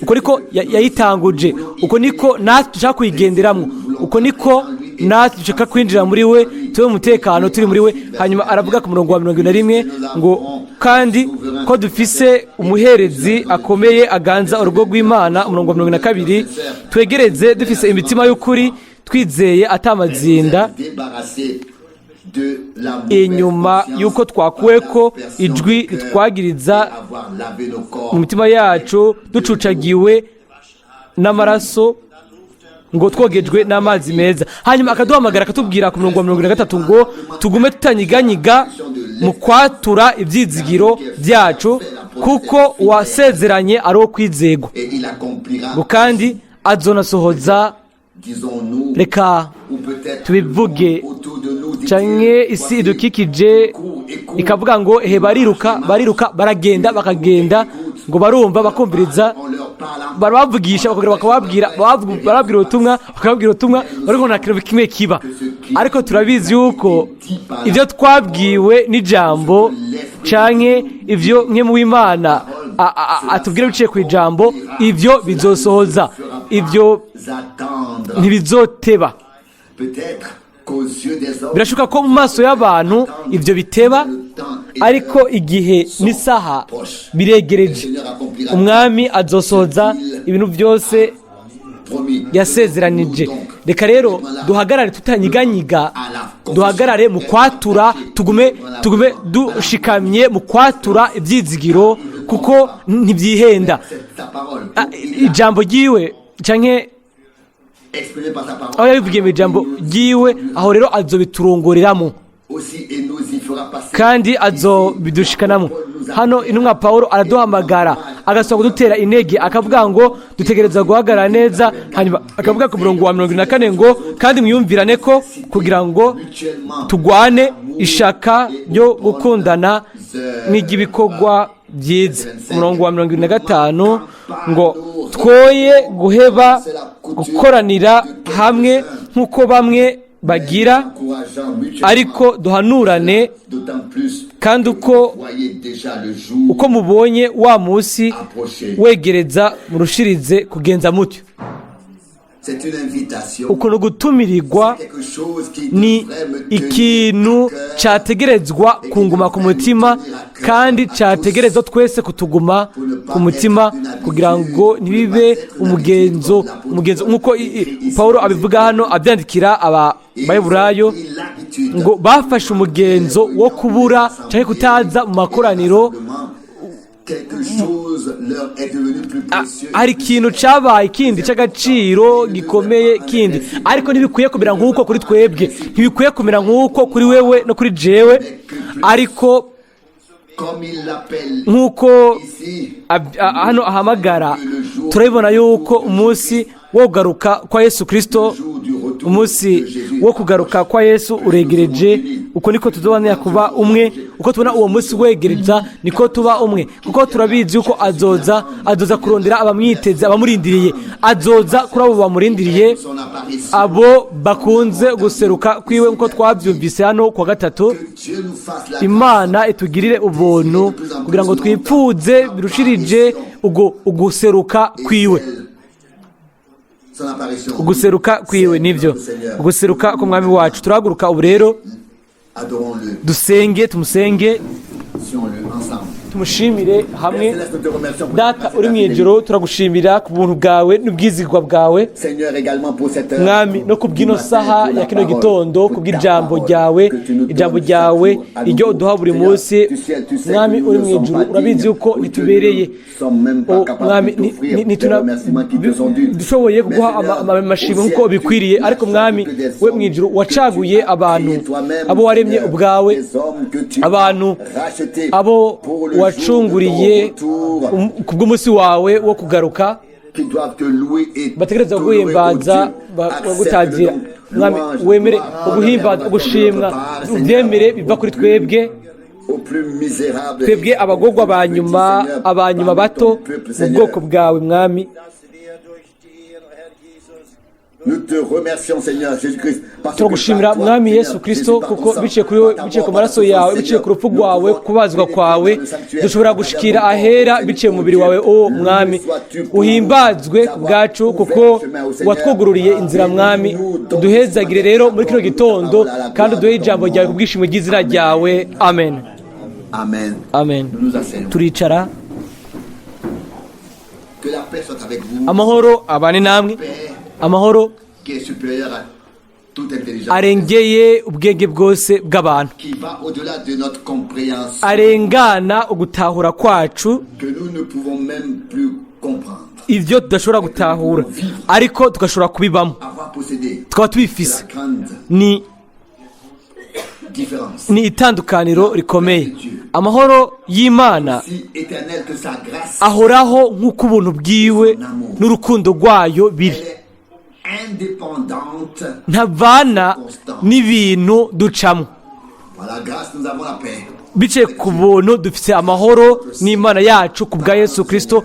Uko niko yayitanguje, uko niko natwe dushaka kuyigenderamo, uko niko natwe dushaka kwinjira muri we, tube mu mutekano turi muri we. Hanyuma aravuga ku murongo wa 41 ngo kandi ko dufise umuherezi akomeye aganza urugo rw'Imana. Umurongo wa 42: twegereze dufise imitima y'ukuri, twizeye atamazinda, débarrassé de la mauvaise inyuma conscience y'uko twakuwe ko par l'aspersion ijwi du cœur ritwagiriza et avoir lavé nos corps mu mitima yacu, ducucagiwe n'amaraso, ngo twogejwe n'amazi meza. Hanyuma akaduhamagara, akatubwira ku murongo wa 43 ngo tugume tutanyiganyiga mu kwatura ibyizigiro byacu, kuko uwasezeranye ari uwo kwizegwa, et il accomplira, ngo kandi azonasohoza. Disons-nous, Reka ou peut-être tubivuge, autour de nous, dit-il, canke isi idukikije ikavuga ngo ehe, bariruka, bariruka, baragenda, bakagenda, ngo barumva, bakumviriza, on leur parle barabavugisha, bakongera bakababwira, barababwira ubutumwa, bakababwira ubutumwa, ariko nta kintu kimwe kiba. Ariko turabizi yuko ibyo twabwiwe n'ijambo, canke ibyo mwe mu w'Imana atubwira biciye ku ijambo, ibyo bizosohoza, ibyo attendre. ntibizoteba. Peut-être qu'aux yeux des hommes, Birashoboka ko mu maso y'abantu ibyo biteba, ariko igihe n'isaha biregereje. Umwami azosohoza ibintu byose promis. yasezeranije. Reka rero duhagarare tutanyiganyiga, duhagarare mu kwatura, tugume dushikamye mu kwatura ibyizigiro, kuko ntibyihenda. C'est sa parole. Ijambo ryiwe canke Exprimé par sa parole. aho yabivugiye mu ijambo ryiwe, aho rero azobiturongoreramo Aussi, et nous y fera passer. kandi azobidushikanamo. Hano intumwa Paul araduhamagara, agasaba kudutera intege, akavuga ngo dutegereza guhagarara neza. Hanyuma akavuga ku murongo wa 44 ngo kandi mwiyumvirane ko kugira ngo Mutuellement. tugwane ishaka ryo gukundana n'iry'ibikorwa byiza. Umurongo wa 75 ngo twoye guheba gukoranira hamwe nk'uko bamwe bagira, Encourageant mutuellement. ariko duhanurane, D'autant plus kandi uko voyez déjà le jour uko mubonye wa munsi approcher. wegereza, murushirize kugenza mutyo. C'est une invitation. Ukuntu gutumirirwa Quelque chose qui ni devrait me tenir ikintu à cœur. cyategerezwa kunguma ku mutima, kandi cyategerezwa twese kutuguma ku mutima, kugira ngo ntibibe umugenzo nk'uko Paulo abivuga hano abyandikira aba Baheburayo, ngo bafashe umugenzo wo kubura cyangwa kutaza mu makoraniro. Quelque chose leur est devenu plus précieux. Hari ikintu cyabaye ikindi cy'agaciro gikomeye kindi, ariko ntibikwiye kumera nk'uko kuri twebwe, ntibikwiye kumera nk'uko kuri wewe no kuri jewe, ariko Comme il l'appelle nk'uko ici, hano ahamagara, turabibona yuko umunsi wo kugaruka kwa Yesu Kirisito, jour du retour umunsi de Jésus. wo kugaruka kwa Yesu uregereje. Uko niko tuzobana kuba umwe. Uko tubona uwo munsi wegereza, niko tuba umwe, kuko turabizi yuko azoza, azoza kurondera abamwiteze, abamurindiriye. Azoza kuri abo bamurindiriye, Son apparition. abo bakunze guseruka kwiwe, nk'uko twabyumvise hano kuwa gatatu. Que Dieu nous fasse la Imana itugirire ubuntu kugira ngo twipfuze birushirije ubwo uguseruka kwiwe. Son apparition. Uguseruka kwiwe, nibyo, uguseruka k'umwami wacu. Turahaguruka ubu rero, Adorons-le. dusenge, tumusenge. Remercions-le ensemble. Tumushimire hamwe. Père Céleste, nous te remercions pour ta Data grâce et uri ta mu fidélité. ijuru, turagushimira ku buntu bwawe n'ubwizigwa bwawe. Seigneur, également pour cette heure Mwami, no kubw'ino du matin, saha pour la ya kino parole, gitondo, pour ta kubw'ijambo parole ryawe, que tu nous ijambo donnes ryawe chaque jour à iryo nouveau. uduha buri Seigneur, munsi. du ciel, tu sais Mwami que nous uri ne mu sommes ijuru, pas urabizi dignes, yuko ou que ntitubereye. nous ne sommes même pas O, capables Mwami, de t'offrir ni des remerciements qui te sont dus. dushoboye Mais kuguha Seigneur, amashimwe au nk'uko ciel, tu bikwiriye, n'as ariko choisi Mwami que des we hommes mu ijuru, que tu wacaguye as abantu créés toi-même, abo waremye Seigneur, ubwawe, des hommes que tu as abantu rachetés abo pour le jour de wacunguriye ton retour, ku bw'umunsi wawe wo kugaruka, qui doivent te louer et bategereza t'honorer, guhimbaza ô Dieu. bagutazira. Accepte donc Mwami, louange, wemere gloire, uguhimbaza honneur, ugushimwa de notre part, Seigneur, ubyemere biva kuri twebwe, au plus misérable twebwe abagorwa ba nyuma, Seigneur, abanyuma parmi bato ton peuple, mu Seigneur. bwoko bwawe, Mwami. Dass wir durch dir, Herr Jesus, Nous te remercions, Seigneur Jésus-Christ, parce que Turagushimira, par toi, Mwami Seigneur Yesu Kristo, Jésus, par ton kuko sang, biciye kuri wowe, par ta biciye mort, ku par ta maraso yawe, souffrance, biciye ku rupfu Seigneur, rwawe, nous pouvons kubazwa pénétrer kwawe, dans le sanctuaire dushobora à travers gushikira ton corps, ahera Seigneur, biciye mu ô mubiri Dieu. wawe. O Loué Mwami, sois-tu pour uhimbazwe nous ku avoir bwacu ouvert kuko le chemin au Seigneur. watwugururiye inzira. Mwami, Bénis-nous donc uduhezagire ce matin, rero muri kino accorde-nous ta gitondo parole à la kandi gloire uduhe de ton ijambo ryawe nom. ku bwishimo bw'izina ryawe. Amen. Amen. Amen. Nous nous asseyons. Turicara. Que la paix soit avec vous. Amahoro abane namwe. Paix Amahoro qui est supérieure à toute intelligence, arengeye ubwenge bwose bw'abantu, qui va au-delà de notre compréhension, arengana ugutahura kwacu, que nous ne pouvons même plus comprendre. Ibyo tudashobora gutahura ariko tugashobora kubibamo, Avoir possédé tukaba la tubifise, grande ni différence. ni itandukaniro rikomeye. Amahoro y'Imana Si éternelle que sa grâce, ahoraho nk'uko ubuntu bwiwe n'urukundo rwayo biri. elle est indépendante. Ntavana n'ibintu ducamo. Par la grâce, nous avons la paix. Biciye ku buntu dufite amahoro n'Imana yacu ku bwa Yesu Kirisito,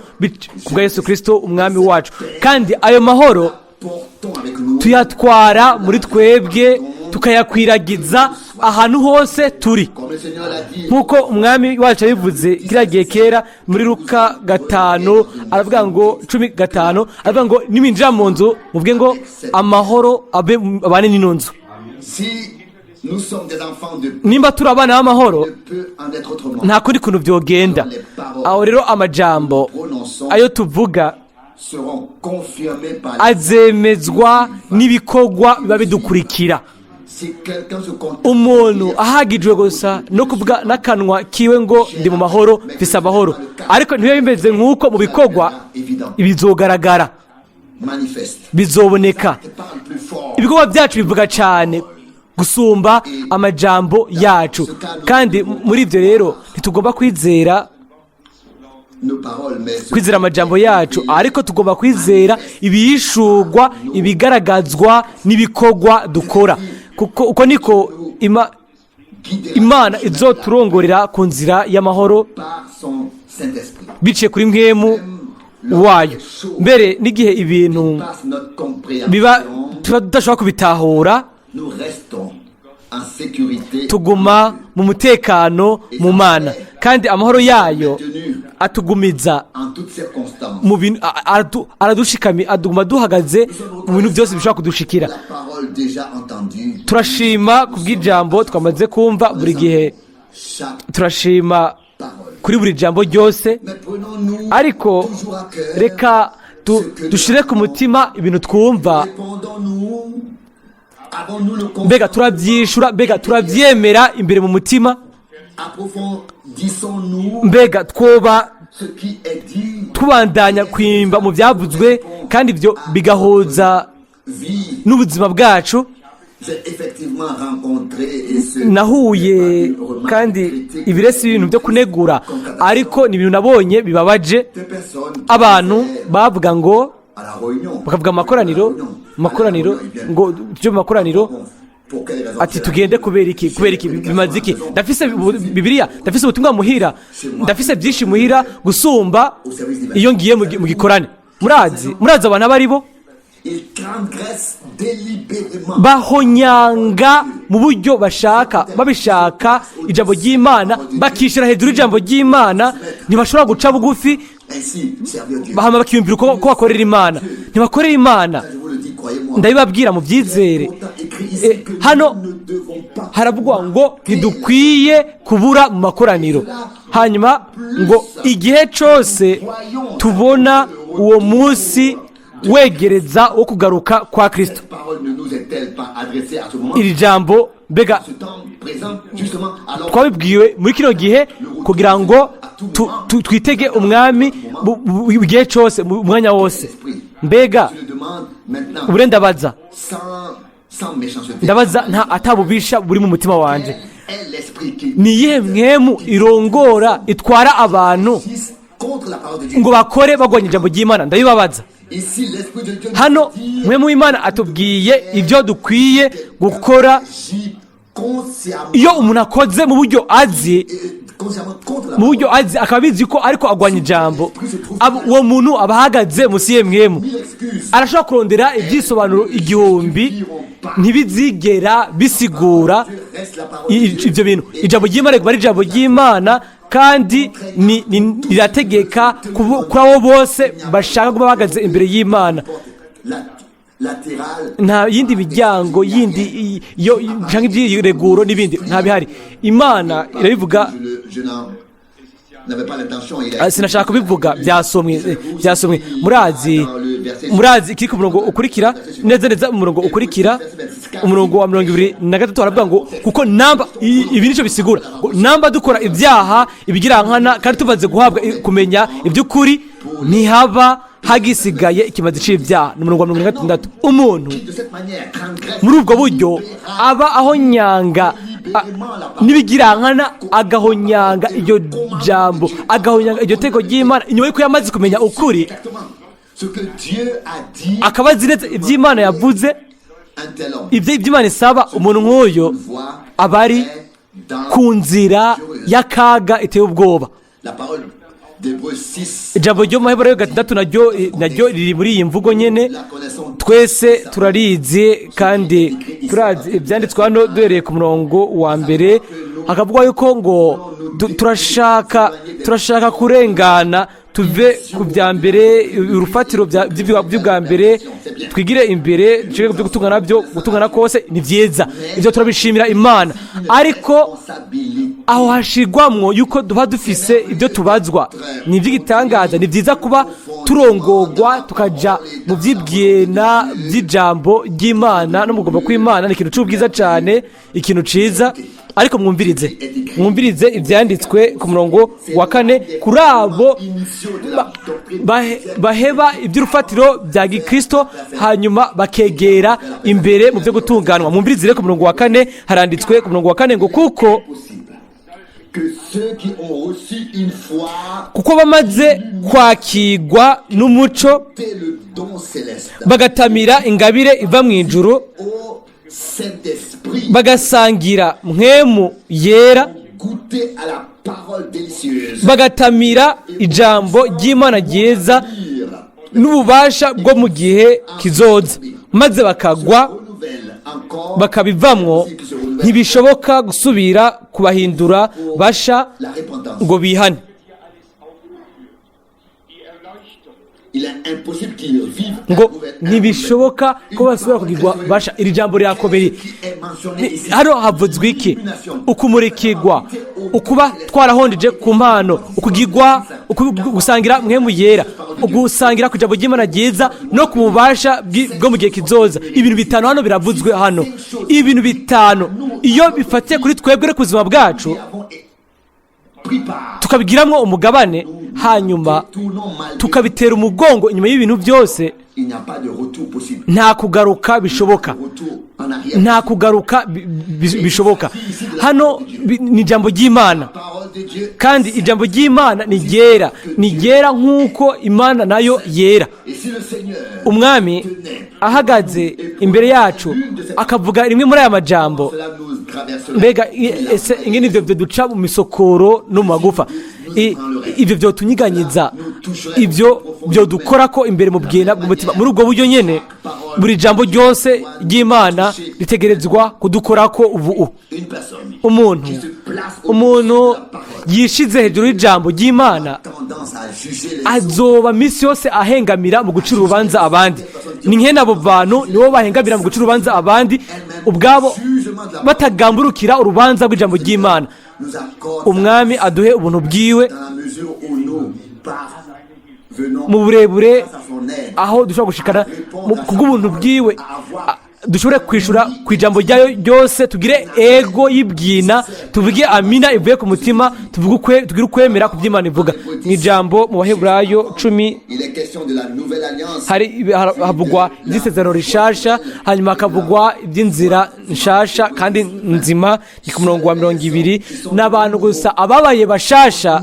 ku bwa Yesu Kirisito Umwami wacu, kandi ayo mahoro Portons avec nous tuyatwara muri twebwe tukayakwiragiza ahantu hose turi. Comme le Seigneur l'a dit, Nk'uko Umwami wacu yabivuze kiriya gihe kera muri Luka 5, aravuga ngo 15, aravuga ngo niminjira mu nzu muvuge ngo amahoro abe abane n'ino nzu. Si nous sommes des enfants de Nimba turi abana b'amahoro, ne peut en être autrement. nta kundi kuntu byogenda. Aho rero amajambo ayo tuvuga Seront confirmés par azemezwa n'ibikorwa biba bidukurikira. Si quelqu'un se contente Umuntu ahagijwe gusa no kuvuga n'akanwa kiwe ngo ndi mu mahoro, mfise amahoro, ariko ntibibe bimeze nk'uko mu bikorwa, bizogaragara, manifeste, bizoboneka. te parle plus fort. Ibikorwa byacu bivuga cyane gusumba amajambo yacu. Kandi muri ibyo rero ntitugomba kwizera Nos paroles, mais ce kwizera amajambo yacu, ariko tugomba kwizera ibihishurwa, ibigaragazwa n'ibikorwa dukora, kuko uko niko guidera Imana izoturongorera ku nzira y'amahoro par son Saint-Esprit. biciye kuri Mpwemu wayo. Mbere n'igihe ibintu Passe notre compréhension, biba tuba tudashobora kubitahura, nous restons en sécurité, tuguma mu mutekano mu Mana, kandi amahoro yayo atugumiza en toutes circonstances. mu bintu aradushikami, aduguma duhagaze mu bintu byose bishobora kudushikira. La parole déjà entendue, Turashima ku bw'ijambo twamaze kumva buri gihe. Chaque Turashima parole. kuri buri jambo ryose. Mais prenons-nous Ariko toujours à cœur, reka dushire ku mutima ibintu twumva. Répondons-nous, avons-nous le Mbega turabyishura? Mbega turabyemera imbere mu mutima? Approfondissons-nous Mbega twoba ce qui est dit, tubandanya kwimba mu byavuzwe kandi ibyo bigahuza vie. n'ubuzima bwacu? J'ai effectivement rencontré et ce Nahuye kandi ibiresi ibintu byo kunegura, ariko ni ibintu nabonye bibabaje. des personnes qui Abantu disaient bavuga ngo à la réunion, bakavuga amakoraniro, amakoraniro, ngo tujye mu makoraniro. Bon, pour quelle raison Ati cela? tugende kubera iki? Kubera iki? Bimaze iki? Ndafise Bibiliya, ndafise ubutumwa muhira, ndafise byinshi muhira gusumba iyo ngiye mu gikorane. Murazi abantu abo ari bo? Ils transgressent délibérément Bahonyanga mu buryo bashaka, babishaka, ijambo ry'Imana, bakishyira hejuru y'ijambo ry'Imana. Ntibashobora guca bugufi. Ainsi servir Dieu. Bahama bakiyumvira uko ko bakorera Imana. Ntibakorera Imana. Je vous le dis, croyez-moi. Ndabibabwira mu byizere. Pourtant écrit ici Eh, que hano nous ne devons pas Haravugwa ngo ntidukwiye kubura mu makoraniro. Hanyuma ngo igihe cyose tubona uwo munsi wegereza wo kugaruka kwa Kristo. Cette parole ne nous est-elle pas adressée à ce moment, Iri jambo mbega ce temps présent, justement, alors twabibwiwe muri kino gihe kugira ngo twitege umwami igihe cyose, mu mwanya wose? Mbega tu le demandes maintenant ubure ndabaza, sans méchanceté. ndabaza nta atabubisha buri mu mutima wanje. Quel est l'esprit qui Ni iyihe mpwemu irongora, itwara abantu agisse contre la parole de Dieu? ngo bakore bagwanya ijambo ry'Imana? Ndabibabaza. Ici, l'esprit de Dieu Hano nous dit mpwemu w'Imana atubwiye ibyo dukwiye gukora. Agit consciemment, Iyo umuntu akoze mu buryo azi, consciemment contre la mu buryo azi, akaba abizi ko ariko agwanya ijambo, uwo muntu aba ahagaze munsi y'mpwemu. Mille excuses. Arashobora kurondera ibyisobanuro igihumbi, ntibizigera bisigura Dieu reste la parole de Dieu. ibyo bintu. Ijambo ry'Imana riguma ari ijambo ry'Imana, kandi rirategeka kuri abo bose bashaka kuba bahagaze imbere y'Imana. Latérale. Nta yindi miryango yindi yo cyangwa ibyireguro n'ibindi, nta bihari. Imana irabivuga. Je n'avais pas l'intention. Il a Ah, sinashaka kubivuga, byasomwe, byasomwe. Murazi ikiri ku murongo ukurikira, neza neza mu murongo ukurikira, umurongo wa 23, haravuga ngo kuko namba ibi nicyo bisigura ngo namba dukora ibyaha ibigirankana kandi tumaze guhabwa kumenya iby'ukuri, ntihaba hagisigaye ikimazi c'ibyaha. Ni umurongo wa 26. Umuntu De cette manière transgresse muri ubwo buryo aba ahonyanga n'ibigirankana, agahonyanga iryo jambo, agahonyanga iryo teko ry'Imana inyuma y'uko yamaze kumenya ukuri, exactement ce que Dieu a dit. Akaba azi neza iby'Imana yavuze, Un tel homme ibyo iby'Imana isaba. Umuntu nk'uyu voit aba ari dans ku nzira y'akaga iteye ubwoba. la parole d'Hébreux 6. Ijambo ryo mu Maheburayo 6 naryo riri muri iyi mvugo nyene. La connaissons. Twese turarizi kandi turazi ibyanditswe hano. Duhereye ku murongo wa mbere, hakavugwa yuko ngo turashaka kurengana tuve ku bya mbere, urufatiro by'ubwa mbere, twigire imbere dushike byo gutungana, byo gutungana kose. Ni byiza ibyo, turabishimira Imana, ariko Responsabilité. aho hashirwamwo yuko tuba dufise ibyo tubazwa. Ni iby'igitangaza, ni byiza kuba turongogwa tukajya mu byibwena by'ijambo ry'Imana no mu kugomba kw'Imana. Ni ikintu cy'ubwiza cyane, ikintu ciza, ariko mwumvirize, mwumvirize ibyanditswe ku murongo wa 4: kuri abo baheba iby'urufatiro bya gikristo hanyuma bakegera imbere mu byo gutunganwa. Mwumvirize rero ku murongo wa 4, haranditswe ku murongo wa 4 ngo kuko Possible que ceux qui ont reçu une fois kuko bamaze kwakirwa n'umuco, le don céleste bagatamira ingabire iva mu ijuru, au Saint-Esprit, bagasangira mpwemu yera, goûter à la parole délicieuse, bagatamira ijambo ry'Imana ryiza lire, n'ububasha bwo mu gihe kizoza, maze bakagwa renouvelle encore bakabivamwo, ntibishoboka gusubira kubahindura basha la repentance. ngo bihane. Il est impossible qu'ils vivent Ngo ntibishoboka ko basubira kugirwa basha. Iri jambo rirakomeye. qui est mentionné ici. Hano havuzwe iki? Ukumurikirwa, ukuba twarahondeje ku mpano, ukugirwa, gusangira mpwemu yera, ugusangira ku ijambo ry'Imana ryiza no ku bubasha bwo mu gihe kizoza. Ibintu bitanu hano biravuzwe hano. Ibintu bitanu iyo bifatiye kuri twebwe no ku buzima bwacu, Nous avons pris part. tukabigiramwo umugabane, hanyuma Tournons malgré. tukabitera umugongo inyuma y'ibintu byose, Il n'y a pas de retour possible. nta kugaruka bishoboka. Retour en arrière. Nta kugaruka bishoboka. Hano ni ijambo ry'Imana. Parole de Dieu. Kandi ijambo ry'Imana ni ryera, ni ryera nk'uko Imana nayo yera. Et si le Seigneur Umwami ahagaze imbere yacu akavuga rimwe muri aya majambo, cela nous traverserait. mbega ese ingene ivyo byo duca mu misokoro no mu magufa, ivyo vyotunyiganyiza, ivyo byodukora ko imbere mu bwina bw'umutima? Muri ubwo buryo nyene, buri jambo ryose ry'Imana ritegerezwa kudukorako ubu. Une personne Umuntu qui se place au-dessus umuntu de la parole yishize hejuru y'ijambo ry'Imana tendance à juger les autres. azoba minsi yose ahengamira mu gucira urubanza abandi. Ni nkene abo bantu nibo bahengamira mu guca urubanza abandi, ubwabo batagamburukira urubanza rw'ijambo ry'Imana. Nous accorde Umwami aduhe ubuntu bwiwe dans la mesure où nous parvenons mu burebure grâce à son aide aho dushobora gushikana kubw'ubuntu bwiwe, dushobore kwishura ku ijambo ryayo ryose, tugire ego y'ibwina, tuvuge amina ivuye ku mutima, tuvuge tugire ukwemera ku by'Imana ivuga. Mu ijambo mu Baheburayo 10, Il est question de la nouvelle alliance. hari havugwa iby'isezerano rishasha, hanyuma hakavugwa iby'inzira nshasha kandi nzima. Ni ku murongo wa 20. Ni abantu gusa ababaye bashasha,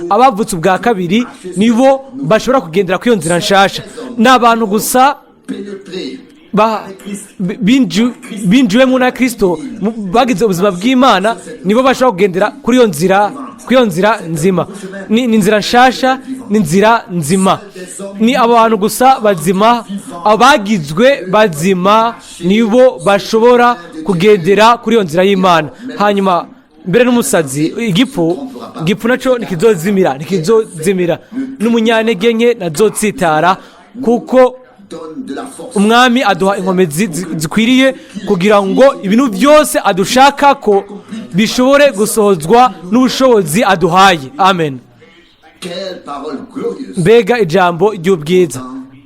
abavutse ubwa kabiri, nibo bashobora kugendera kuri iyo nzira nshasha. Ni abantu gusa Pénétré binjiwemo na Kirisito, bagize ubuzima bw'Imana, nibo bashobora kugendera kuri iyo nzira, kuri iyo nzira nzima. Ni inzira nshasha, ni inzira nzima. Ni abantu gusa bazima, abagizwe bazima, nibo bashobora kugendera kuri iyo nzira y'Imana. Hanyuma mbere n'umusazi, igipfu, igipfu nacyo ntikizozimira, ntikizozimira, n'umunyantege nke nazotsitara, kuko donne de la force. Umwami aduha inkomezi zikwiriye kugira ngo ibintu byose adushaka ko bishobore gusohozwa n'ubushobozi aduhaye. Amen. Quelle parole glorieuse, Mbega ijambo ry'ubwiza!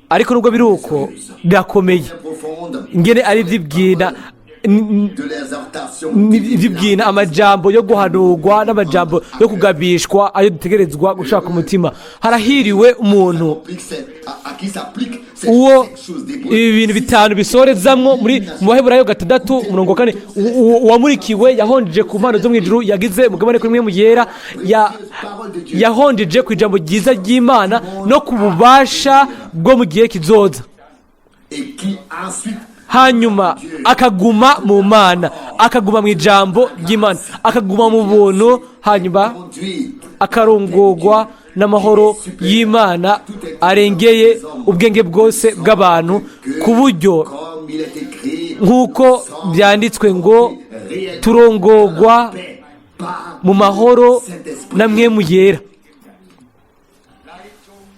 Ariko nubwo biri uko, birakomeye profonde ingene ari iby'ibwina de l'exhortation. Iby'ibwina, amajambo yo guhanurwa n'amajambo yo kugabishwa, ayo dutegerezwa gushaka umutima. Harahiriwe umuntu À qui s'applique ces uwo cinq choses d'Hébreux. ibi bintu bitanu bisorezamwo muri mu Baheburayo 6 umurongo wa 4: uwamurikiwe, yahonjeje ku mpano zo mu ijuru, yagize umugabane kuri mwe mu yera, yahonjeje ku ijambo ryiza ry'Imana no ku bubasha bwo mu gihe kizoza, Et qui ensuite hanyuma akaguma mu Mana, akaguma mu ijambo ry'Imana, akaguma mu buntu, hanyuma conduit akarongorwa n'amahoro y'Imana arengeye ubwenge bwose bw'abantu, ku buryo comme il est écrit nk'uko byanditswe ngo turongorwa par mu mahoro na Mpwemu Yera.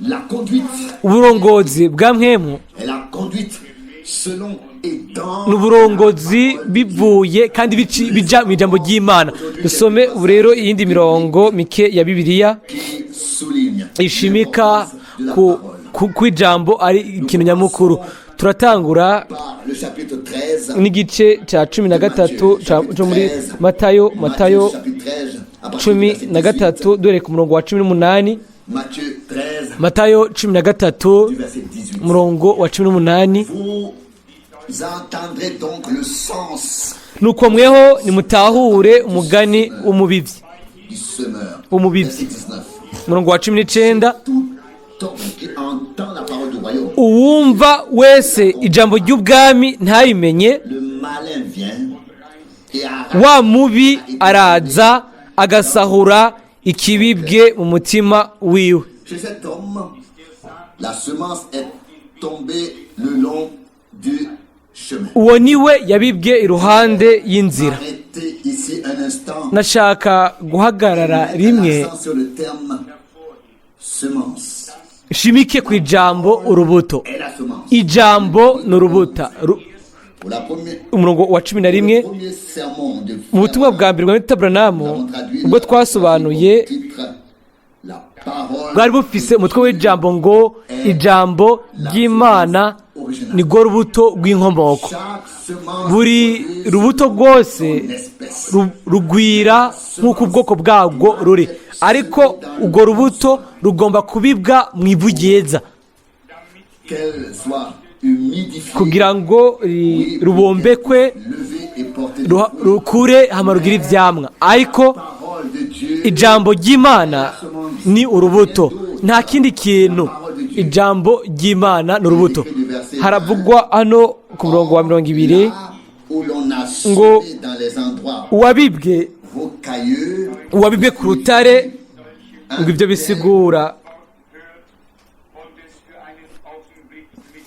La conduite Uburongozi bwa Mpwemu est la conduite selon et dans ni uburongozi bivuye kandi bija mu ijambo ry'Imana. Dusome ubu rero iyindi mirongo mike ya Bibiliya qui souligne ishimika de la ku parole. ku ijambo ari ikintu nyamukuru. Turatangura Par le chapitre 13 n'igice cya 13 cyo muri Matayo, Matayo chapitre 13, à partir du cumi verset na 18. gatatu duhereye ku murongo wa 18. Matthieu 13 Matayo 13, du verset 18. umurongo wa 18. Vous entendrez donc le sens Nuko mweho nimutahure umugani w'umubibyi. Du semeur. Umubibyi. Verset 19. Umurongo wa 19. Tout homme qui entend la parole du royaume, Uwumva wese ijambo ry'ubwami ntarimenye, le malin vient et arrache wa mubi araza agasahura ikibibwe mu mutima wiwe. Chez cet homme, la semence est tombée le long du chemin. Uwo niwe yabibwe iruhande y'inzira. Arrêtez ici un instant. Nashaka guhagarara Mettre rimwe, l'accent sur le terme semence. nshimike ku ijambo urubuto. Est la semence. Ijambo ni urubuta. Pour la première, Umurongo wa 11. le premier sermon de Mu butumwa bwa mbere bwa Mwene Branham, ubwo twasobanuye, la parole bwari bufise umutwe w'ijambo ngo ijambo ry'Imana ni rwo rubuto rw'inkomoko. Chaque semence Buri produit rubuto rwose son espèce. rugwira nk'uko ubwoko bwarwo ruri, ariko urwo rubuto rugomba kubibwa mu ivu ryiza Qu'elle soit humidifiée, kugira ngo rubombekwe, levée et portée de fruits. rukure hama rugire ivyamwa. Ariko Parole de Dieu, ijambo ry'Imana ni urubuto, nta kindi kintu. Ijambo ry'Imana ni urubuto. Haravugwa hano ku murongo wa 20 là où l'on a ngo semé dans les endroits uwabibwe rocailleux, uwabibwe ku rutare, ngo ibyo bisigura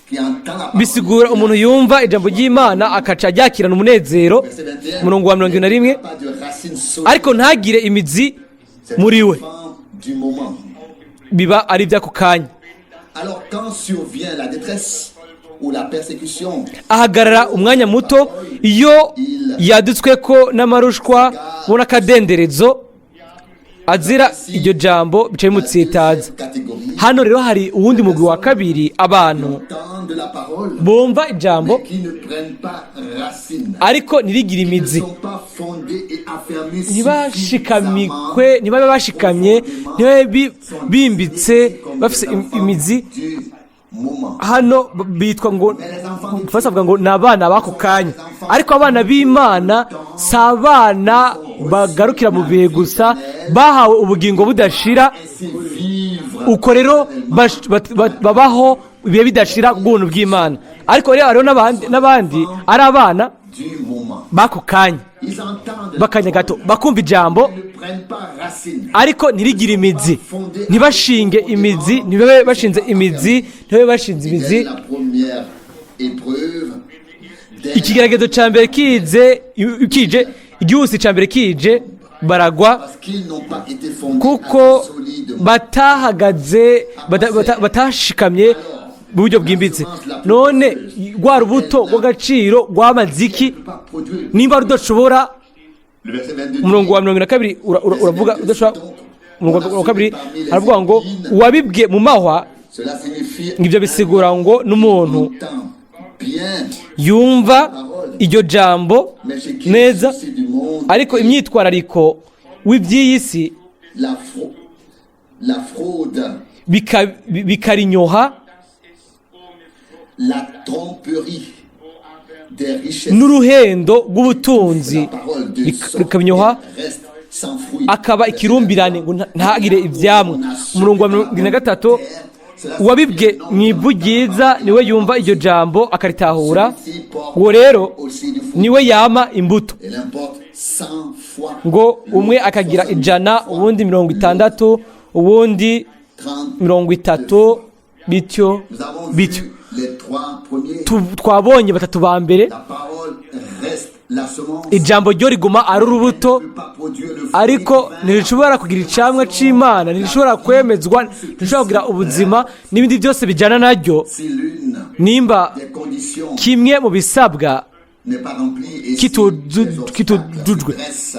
qui entend la parole bisigura umuntu yumva ijambo ry'Imana akaca aryakirana umunezero. Verset 21, Umurongo wa 21. pas de racine solide, Ariko ntagire imizi c'est muri we. l'enfant du moment. Biba ari iby'ako kanya. Alors quand survient la détresse ou la persécution, Ahagarara umwanya muto, iyo yadutswe ko n'amarushwa bo n'akadenderezo azira iryo jambo, bicaye bimutsitaza. Catégorie Hano rero hari uwundi mugwi wa kabiri, abantu entendent la parole, bumva ijambo mais qui ne prennent pas racine, ariko ntirigire qui ne imizi, sont pas fondés et affermis ntibashikamikwe, ntibabe bashikamye, ntibabe bimbitse bafise imizi. du moment. Hano bitwa ngo, bavuga ngo ni abana b'ako kanya, ariko abana b'Imana si abana bagarukira mu bihe gusa, bahawe ubugingo budashira. Ainsi vivre Uko rero babaho ibihe bidashira bw'ubuntu bw'Imana. Ariko rero hariho n'abandi ari abana du moment. b'ako kanya, Ils entendent, bakanya gato, bakumva ijambo, ne prennent pas racine. ariko ntirigire imizi, ntibashinge imizi, ntibabe bashinze imizi, ntibabe bashinze imizi. Dès la première épreuve, dès Ikigeragezo cya mbere kize, kije, igihusi cya mbere kije, baragwa, parce qu'ils n'ont pas été fondés kuko assez solidement. batahagaze, batashikamye mu buryo bwimbitse. None rwa rubuto rw'agaciro rwamaze iki Ne peut pas produire. nimba rudashobora? Le verset 22 Umurongo wa 22 uravuga udashobora. Umurongo wa 2 aravuga ngo uwabibwe mu mahwa. Cela signifie Ibyo bisigura ngo n'umuntu entend bien, yumva iryo jambo mais chez qui neza, le souci du monde, ariko imyitwarariko w'iby'iyi si la fraude, bikarinyoha, la tromperie des richesses, n'uruhendo rw'ubutunzi la parole de rikabinyoha, reste sans fruit. Akaba ikirumbirane ngo ntagire ibyamwa. Umurongo wa 73: uwabibwe mu ivu ryiza niwe yumva iryo jambo akaritahura, uwo rero niwe yama imbuto, Elle emporte 100 fois, ngo umwe akagira 100, ubundi 60, ubundi 30. 30, bityo Nous avons bityo. vu les trois premiers. Twabonye batatu ba mbere. La parole reste la semence. Ijambo ryo riguma ari urubuto, Ne peut pas produire le fruit ariko divin. ntirishobora kugira icamwa c'Imana, ntirishobora kwemezwa, ntirishobora kugira ubuzima n'ibindi byose bijyana naryo Si l'une nimba des conditions kimwe mu bisabwa n'est pas remplie et si des obstacles kitujujwe, se dressent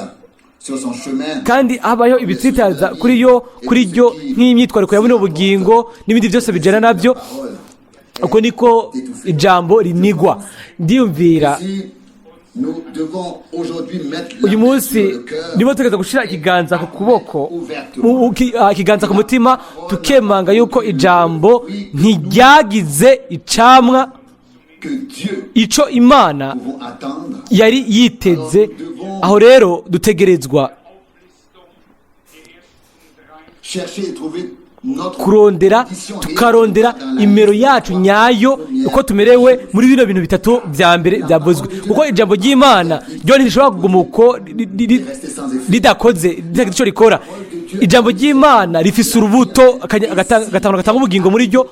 sur son chemin, kandi habayeho ibitsitaza kuri yo, kuri ryo, nk'imyitwariko ya buno bugingo n'ibindi byose bijyana nabyo, parole. Uko niko ijambo rinigwa, ndiyumvira. Si nous devons aujourd'hui mettre la Uyu main munsi sur le cœur, nibo tugeza gushyira ikiganza ku kuboko, ikiganza ku mutima, tukemanga yuko ijambo ntiryagize icamwa que Dieu ico Imana pouvons attendre, yari yiteze. Aho rero dutegerezwa chercher et trouver notre kurondera, condition tukarondera imero yacu nyayo, uko tumerewe muri bino bintu bitatu bya mbere byavuzwe, kuko ijambo ry'Imana ryo ntirishobora kuguma uko ridakoze, ritagize icyo rikora. Ijambo ry'Imana rifise urubuto, gatanga ubugingo muri ryo,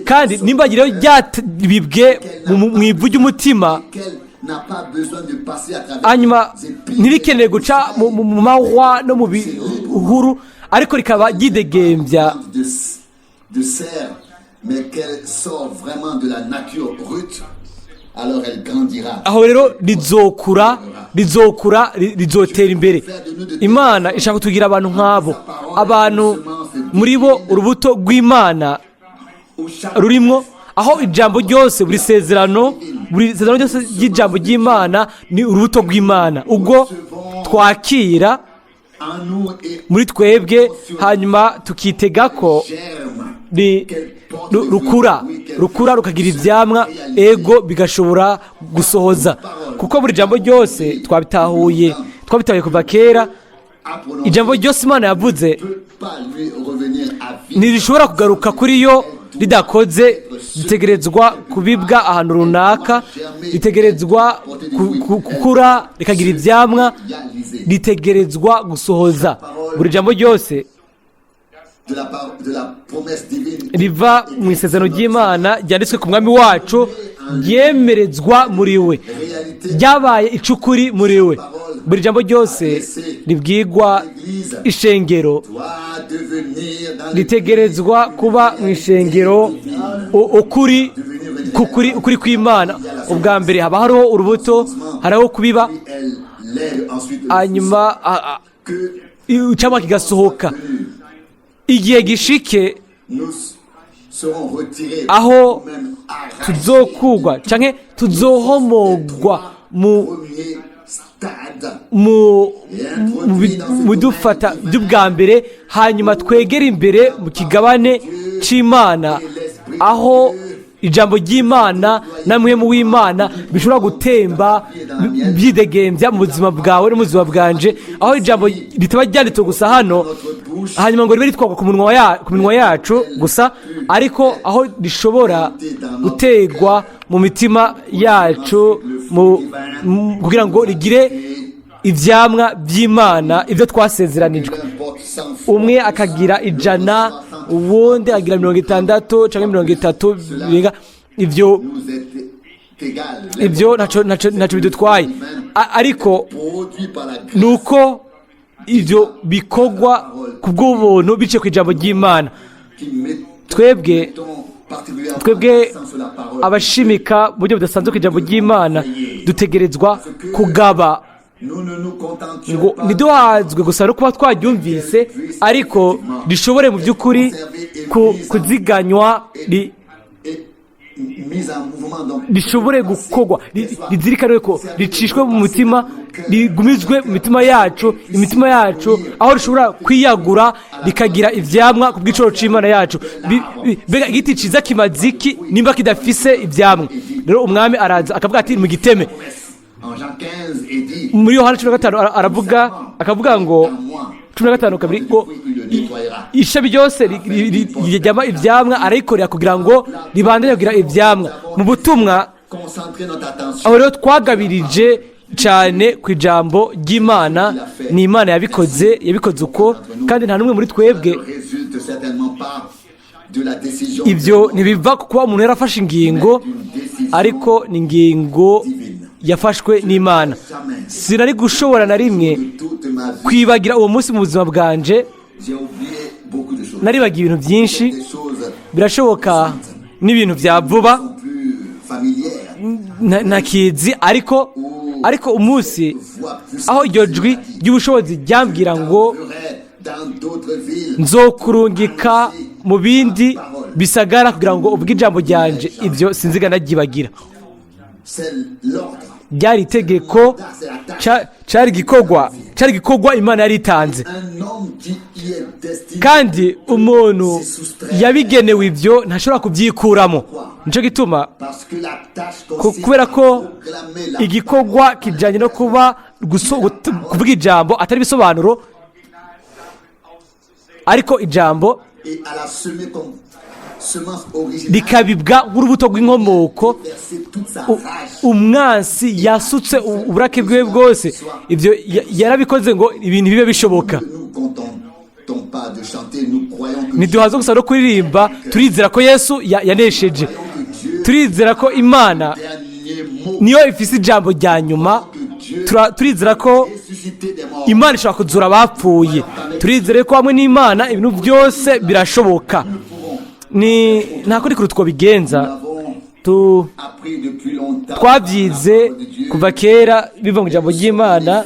kandi nimba rero ryabibwe mu ivu ry'umutima, qu'elle n'a pas besoin de passer à travers hanyuma des épines, ntirikeneye guca mu mahwa no mu bihuru, ariko rikaba ryidegembya, de serre, mais qu'elle sort vraiment de la nature brute, alors elle grandira. Aho rero rizokura, rizokura, rizotera imbere. Imana ishaka kutugira abantu nk'abo, abantu muri bo urubuto rw'Imana Où chaque rurimwo, aho ijambo ryose, buri sezerano, buri sezerano ryose ry'ijambo ry'Imana ni urubuto rw'Imana, ubwo twakira en nous et muri twebwe, hanyuma tukitega ko germe rukura, rukura rukagira ibyamwa, ego, bigashobora gusohoza, kuko buri jambo ryose twabitahuye, twabitahuye kuva kera. A prononcé Ijambo ryose Imana yavuze ne peut pas lui revenir à vide. ntirishobora kugaruka kuri yo ridakoze. Ritegerezwa kubibwa ahantu runaka, ritegerezwa gukura rikagira ibyamwa, Réaliser. ritegerezwa gusohoza buri jambo ryose De la promesse divine riva mu isezerano ry'Imana ryanditswe ku Mwami wacu, ryemerezwa muri we, réalité ryabaye icukuri muri we. Buri jambo ryose ribwirwa ishengero doit devenir dans ritegerezwa kuba mu ishengero ukuri devenir une Kuri ukuri kw'Imana. Ubwa mbere haba hariho urubuto, hariho kubiba, Puis elle l'aide ensuite le hanyuma que icamwa kigasohoka. Igihe gishike nous serons retirés aho nous-mêmes arrachés tuzokugwa canke tuzohomogwa mu premier stade mu mu bi- mu dufata by'ubwa mbere, hanyuma twegere imbere mu kigabane c'Imana, aho ijambo ry'Imana na Mpwemu w'Imana bishobora gutemba byidegembya mu buzima bwawe no mu buzima bwanje, aho ijambo ritaba ryanditswe gusa hano hanyuma ngo ribe ritwagwa ku minwa yacu gusa, ariko aho rishobora gutegwa mu mitima yacu kugira ngo rigire ivyamwa by'Imana, ibyo twasezeranijwe. L'importe 100 fois Umwe akagira 100, uwundi akagira 60 cyangwa 30 birenga ivyo. Nous est égal. Ibyo ntaco bidutwaye. Ariko Produit par la grâce nuko ivyo bikorwa ku bw'ubuntu biciye ku ijambo ry'Imana. qui met Twebwe mettons particulièrement twebwe l'accent sur la parole. abashimika mu buryo budasanzwe ku ijambo ry'Imana dutegerezwa kugaba Nous ne nous contentions ngo pas ntiduhazwe gusa no kuba twaryumvise, ariko rishobore mu by'ukuri kuziganywa et mise en mouvement donc rishobore gukorwa, rizirikanwe ko ricishwe mu mutima, rigumizwe mu mitima yacu, imitima yacu aho rishobora kwiyagura rikagira ivyamwa ku bw'icoro c'Imana yacu. Mbega igiti ciza kimaze iki nimba kidafise ivyamwa? Rero Umwami araza akavuga ati: "Mugiteme." En Jean 15 et dit Muri Yohana 15 aravuga, akavuga ngo 15:2 ngo ishami ryose rijyama ivyamwa arayikorera kugira ngo ribandanye kugira ivyamwa. Mu butumwa concentrer notre attention aho rero twagabirije cyane ku ijambo ry'Imana. Ni Imana yabikoze, yabikoze uko, kandi nta n'umwe muri twebwe ne résulte certainement pas de la décision ibyo ntibiva ku kuba umuntu yarafashe ingingo, ariko ni ingingo yafashwe n'Imana. Sinari gushobora na rimwe de toute ma vie. kwibagira uwo munsi mu buzima bwanje. J'ai oublié beaucoup de choses. Naribagiye ibintu byinshi. Des choses Birashoboka n'ibintu bya vuba sont plus familières. Ntakizi, ariko umunsi Voix plus aho iryo jwi ry'ubushobozi ryambwira ngo: dans d'autres villes. "Nzokurungika mu bindi bisagara kugira ngo ubwe ijambo ryanje", ibyo sinziga nabyibagira. C'est l'ordre. Ryari itegeko, cari igikorwa Imana yari itanze. Un homme qui y est destiné. Kandi umuntu yabigenewe ibyo ntashobora kubyikuramo. Nicyo gituma Parce que la tâche consiste kubera ko à proclamer la igikorwa kijyanye no kuba kuvuga ijambo, atari ibisobanuro, ariko ijambo et à la semer comme semence originale. rikabibwa nk'urubuto rw'inkomoko. Verser toute sa rage. Umwansi yasutse uburake bwiwe bwose, ibyo yarabikoze ngo ibintu bibe bishoboka. Ne nous contentons pas de chanter, nous croyons que Ntiduhaze gusa no kuririmba, turizera ko Yesu yanesheje, turizera ko Imana dernier mot niyo ifise ijambo rya nyuma. Turizera ko ressuscité des morts. Imana ishobora kuzura abapfuye, turizere ko hamwe n'Imana ibintu byose birashoboka. Ni nta kundi kuntu twabigenza. Nous avons appris depuis longtemps Twabyize la parole de Dieu. kuva kera biva mu ijambo ry'Imana.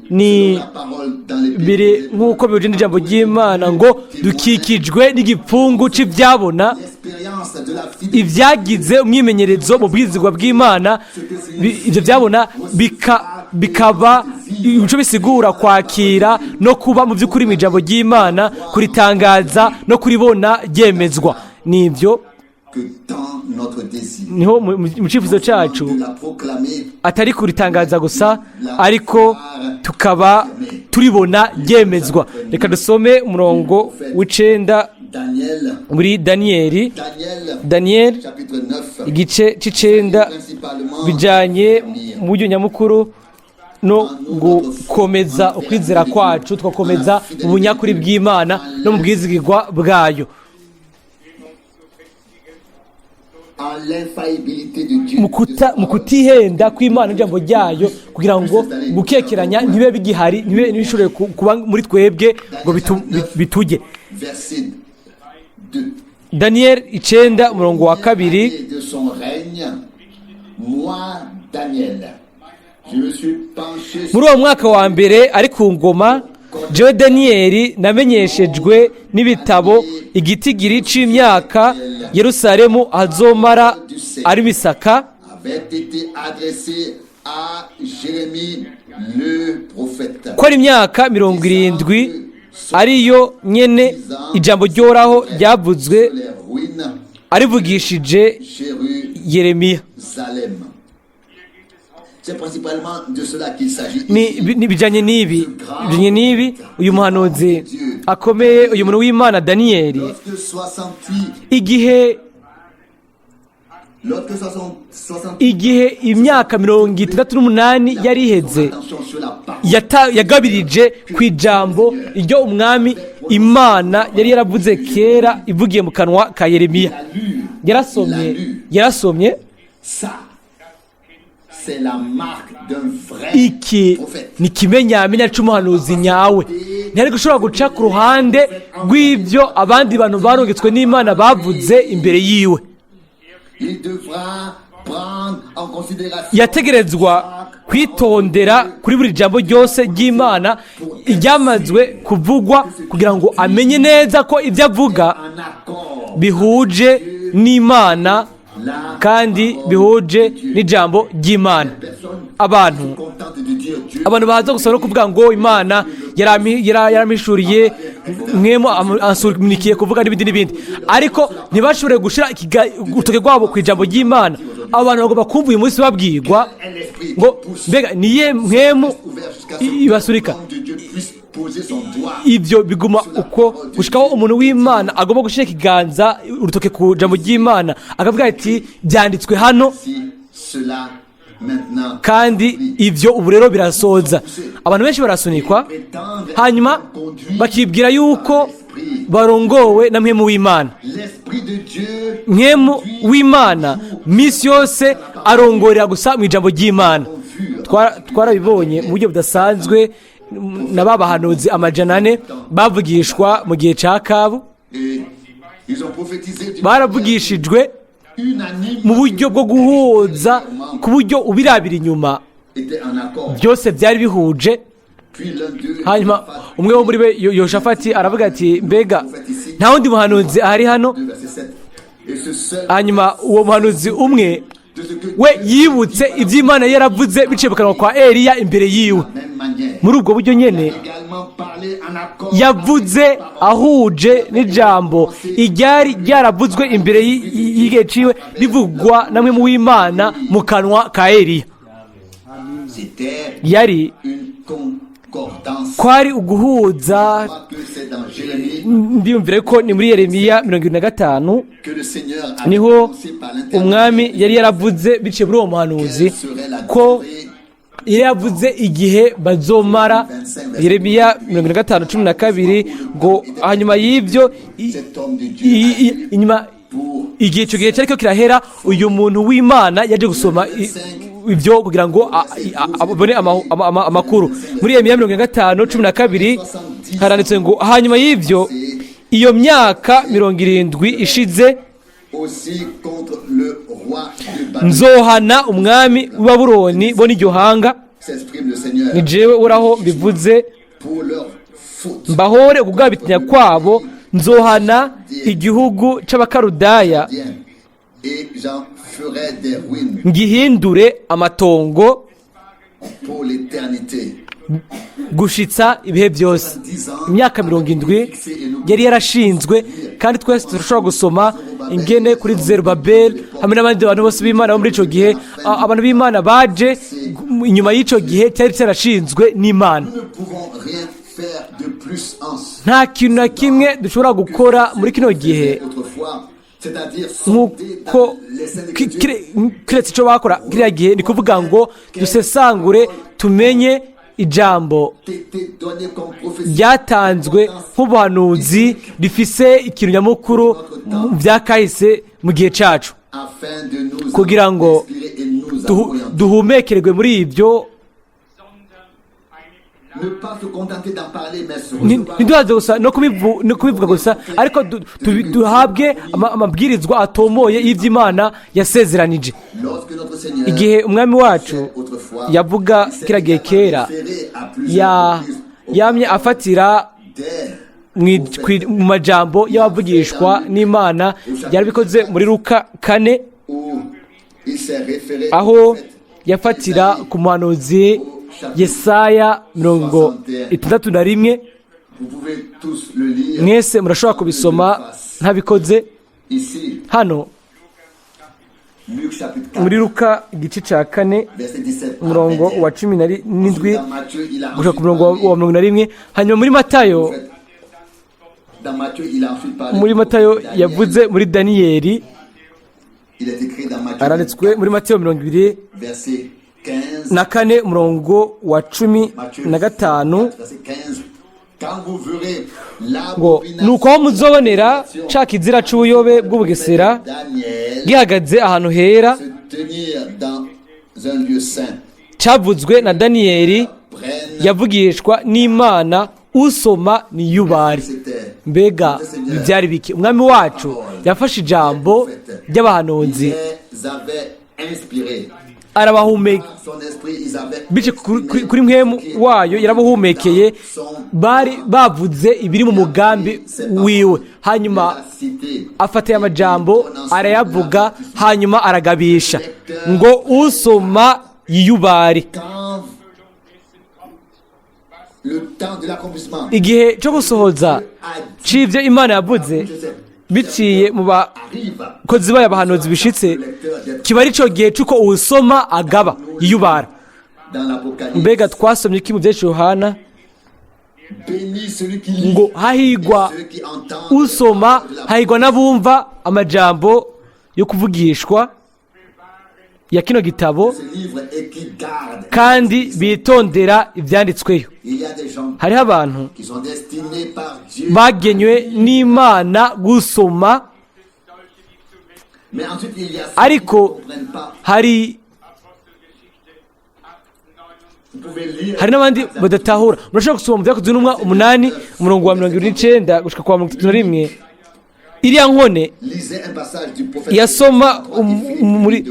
Ni biri nk'uko bihuje n'ijambo ry'Imana ngo dukikijwe n'igipfungu cy'ibyabona, L'expérience de la fidélité ibyagize umwimenyerezo mu bwizigwa bw'Imana. Ibyo byabona bikaba ibice bisigura kwakira no kuba mu by'ukuri mu ijambo ry'Imana, kuritangaza no kuribona ryemezwa. Nibyo que tend notre désir. niho mu cyifuzo cyacu De la proclamer atari kuritangaza gusa, ariko tukaba turibona ryemezwa. Reka dusome umurongo w'9 Daniel, muri Daniyeli. Daniel, Daniyeli chapitre 9, igice c'9, principalement bijyanye mu buryo nyamukuru no gukomeza ukwizera kwacu, tugakomeza mu bunyakuri bw'Imana no mu bwizigirwa bwayo, en l'infaillibilité de Dieu. mu kutihenda kw'Imana n'ijambo ryayo, kugira ngo gukekeranya ntibe bigihari, ntibe ntibishobore kuba muri twebwe ngo bitujye. Verset 2. Daniel 9, umurongo wa 2. Et de son règne, moi, Daniel, je me suis penché sur Muri uwo mwaka wa mbere ari ku ngoma, jewe Daniyeli namenyeshejwe n'ibitabo igitigiri c'imyaka Yerusalemu hazomara ari misaka avait été adressé à Jérémie le prophète. Ko ari imyaka 70, ariyo nyene ijambo ryoraho ryavuzwe Sur les ruines arivugishije Yeremiya. Jérusalem. C'est principalement de cela qu'il s'agit Ni ici. Ni bijanye n'ibi uyu muhanuzi akomeye, uyu muntu w'Imana Daniyeli, Lorsque 68, igihe lorsque 60, 68 igihe imyaka 68 yari iheze, attention sur la parole yagabirije ku ijambo iryo Umwami Imana yari yaravuze kera ivugiye mu kanwa ka Yeremiya. Yarasomye, yarasomye. Ça, c'est la marque d'un vrai Iki prophète. ni ikimenyamenya c'umuhanuzi nyawe. Ntiyari gushobora guca ku ruhande rw'ibyo abandi bantu barungitswe n'Imana bavuze imbere yiwe. Il devra prendre en considération Yategerezwa kwitondera kuri buri jambo ryose ry'Imana ryamazwe kuvugwa, kugira ngo amenye neza ko ibyo avuga en accord bihuje n'Imana la kandi bihuje n'ijambo ry'Imana. personne Abantu contente de dire Dieu abantu baza gusa no kuvuga ngo Imana yarampishuriye, mwemo ansunikiye kuvuga n'ibindi n'ibindi, ariko ntibashobore gushira urutoke rwabo ku ijambo ry'Imana. Abo bantu bagomba kumva uyu munsi babwirwa un esprit ngo pousse mbega niye mpwemu ouvert jusqu'à ce ibasurika? que l'homme de Dieu puisse poser son doigt Ibyo biguma uko gushikaho umuntu w'Imana agomba gushyira ikiganza, urutoke ku ijambo ry'Imana, akavuga ati: "Byanditswe hano." Si cela maintenant Kandi ibyo ubu rero birasoza. Abantu benshi barasunikwa, hanyuma bakibwira yuko barongowe na Mpwemu w'Imana. L'esprit de Dieu Mpwemu w'Imana minsi yose arongorera gusa mu ijambo ry'Imana. Twarabibonye mu buryo budasanzwe na ba bahanuzi 400 bavugishwa mu gihe cya Kabu. Et ils ont prophétisé d'une Baravugishijwe unanime mu buryo bwo guhuza, ku buryo ubirabira inyuma était en accord. byose byari bihuje. Puis l'un d'eux, Hanyuma umwe wo muri be, Yoshafati, aravuga ati: "Mbega nta wundi muhanuzi ahari hano?" 2 verset 7. Et ce seul Hanyuma uwo muhanuzi umwe de ce que we yibutse iby'Imana yaravuze biciye mu kanwa kwa Eliya imbere yiwe. Même manière Muri ubwo buryo nyene également parlé en accord yavuze ahuje n'ijambo iryari ryaravuzwe imbere y'igihe ciwe, rivugwa na Mpwemu w'Imana mu kanwa ka Eliya. C'était Yari une concordance. kwari uguhuza. Je crois que c'est dans Jérémie Ndiyumvire ko ni muri Yeremiya 75 que le Seigneur avait niho annoncé par l'intermédiaire Umwami yari yaravuze biciye muri uwo muhanuzi quelle serait la ko durée yari yavuze igihe bazomara. Yeremiya 75:12 ngo hanyuma y'ibyo cet homme de Dieu inyuma pour igihe icyo gihe cyariko kirahera, uyu muntu w'Imana yaje gusoma ibyo kugira ngo abone amakuru. Muri Yeremiya 55:12 haranditse ngo: "Hanyuma y'ibyo, iyo myaka 70 ishize, aussi contre le roi de Babylone, nzohana umwami w'i Babuloni bo n'iryo hanga, s'exprime le Seigneur, ni jewe Uhoraho mbivuze, pour leur faute. mbahore ukugabitinya kwabo. Nzohana igihugu c'Abakarudaya, Bien. Et j'en ferai des ruines ngihindure amatongo pour l'éternité. gushitsa ibihe byose." Imyaka 70 yari yarashinzwe, kandi twese turashobora gusoma ingene kuri Zerubabeli hamwe n'abandi bantu bose b'Imana bo muri ico gihe, abantu b'Imana baje inyuma y'ico gihe cyari cyarashinzwe n'Imana. Nous ne pouvons rien faire de plus en Nta kintu na kimwe dushobora gukora muri kino gihe autrefois, c'est-à-dire sonder nk'uko dans les Saintes Écritures kiretse icyo bakora kiriya gihe, ni kuvuga ngo dusesangure tumenye ijambo été donné comme prophétie ryatanzwe nk'ubuhanuzi rifise ikintu nyamukuru mu bya kahise mu gihe cyacu, afin de nous kugira ngo inspirer et nous orienter. duhumekererwe muri ibyo. Ne pas se contenter d'en parler, mais se recevoir Ntiduhaze gusa no kubivuga gusa, ariko duhabwe amabwirizwa atomoye y'iby'Imana yasezeranije. Lorsque notre Seigneur Igihe umwami wacu autrefois, yavuga il s'est kiriya gihe kera, référé à plusieurs reprises au yamye afatira des mu majambo y'abavugishwa n'Imana. Yarabikoze muri Luka 4, où il s'est référé au aho prophète yafatira ku muhanuzi Yesaya 61. Vous pouvez tous le lire Mwese murashobora kubisoma ntabikoze ici. hano. Luc chapitre 4, Muri Luka igice cya 4, verset 17 à umurongo 21. wa 17 Dans Matthieu, il a gushika ku ensuite murongo parlé- wa 41. Hanyuma muri Matayo, Dans Matthieu, il a ensuite parlé muri du Matayo prophète Daniel. yavuze muri Daniyeli. Il est écrit dans Matthieu Aranditswe muri Matayo mirongo ibiri verset 15. na kane, umurongo wa cumi Matthieu na gatanu, verset 15. Quand vous verrez ngo nuko aho muzobonera ca kizira c'ubuyobe bw'ubugesera Daniel gihagaze ahantu hera, se tenir dans un lieu saint, cavuzwe na Daniyeli prenne yavugishwa n'Imana, usoma niyubari. c'était Mbega byari biki? Umwami wacu yafashe ijambo ry'abahanuzi, ils les avaient inspirés. arabahumeka. Par son esprit, ils avaient Bice kuri mpwemu wayo yarabahumekeye, bari bavuze ibiri mu mugambi wiwe. Hanyuma cité. afata aya majambo arayavuga, hanyuma aragabisha ngo usoma yiyubare. Quand le temps de l'accomplissement Igihe cyo gusohoza a dit, c'ivyo Imana yavuze je sais, biciye mu arrive, bakozi bayo abahanuzi bishitse, kiba ari cyo gihe c'uko uwusoma agaba yiyubara. Dans l'Apocalypse, Mbega twasomye iki mu vyinshi Yohana? Béni celui qui lit Ngo hahigwa et ceux qui entendent usoma, les paroles de la hahigwa n'abumva amajambo yo kuvugishwa ya kino gitabo, ce livre et qui gardent. kandi bitondera ibyanditsweyo. Il y a des gens Hariho abantu qui sont destinés par Dieu. bagenywe n'Imana gusoma. Mais ensuite, il y a ceux qui ne Ariko comprennent pas. hari Vous pouvez lire hari n'abandi badatahura. Murashobora gusoma mu Byakozwe n'Intumwa 8, umurongo wa 79 gushika ku wa 31. Iriya nkone Lisez un passage du prophète. yasoma muri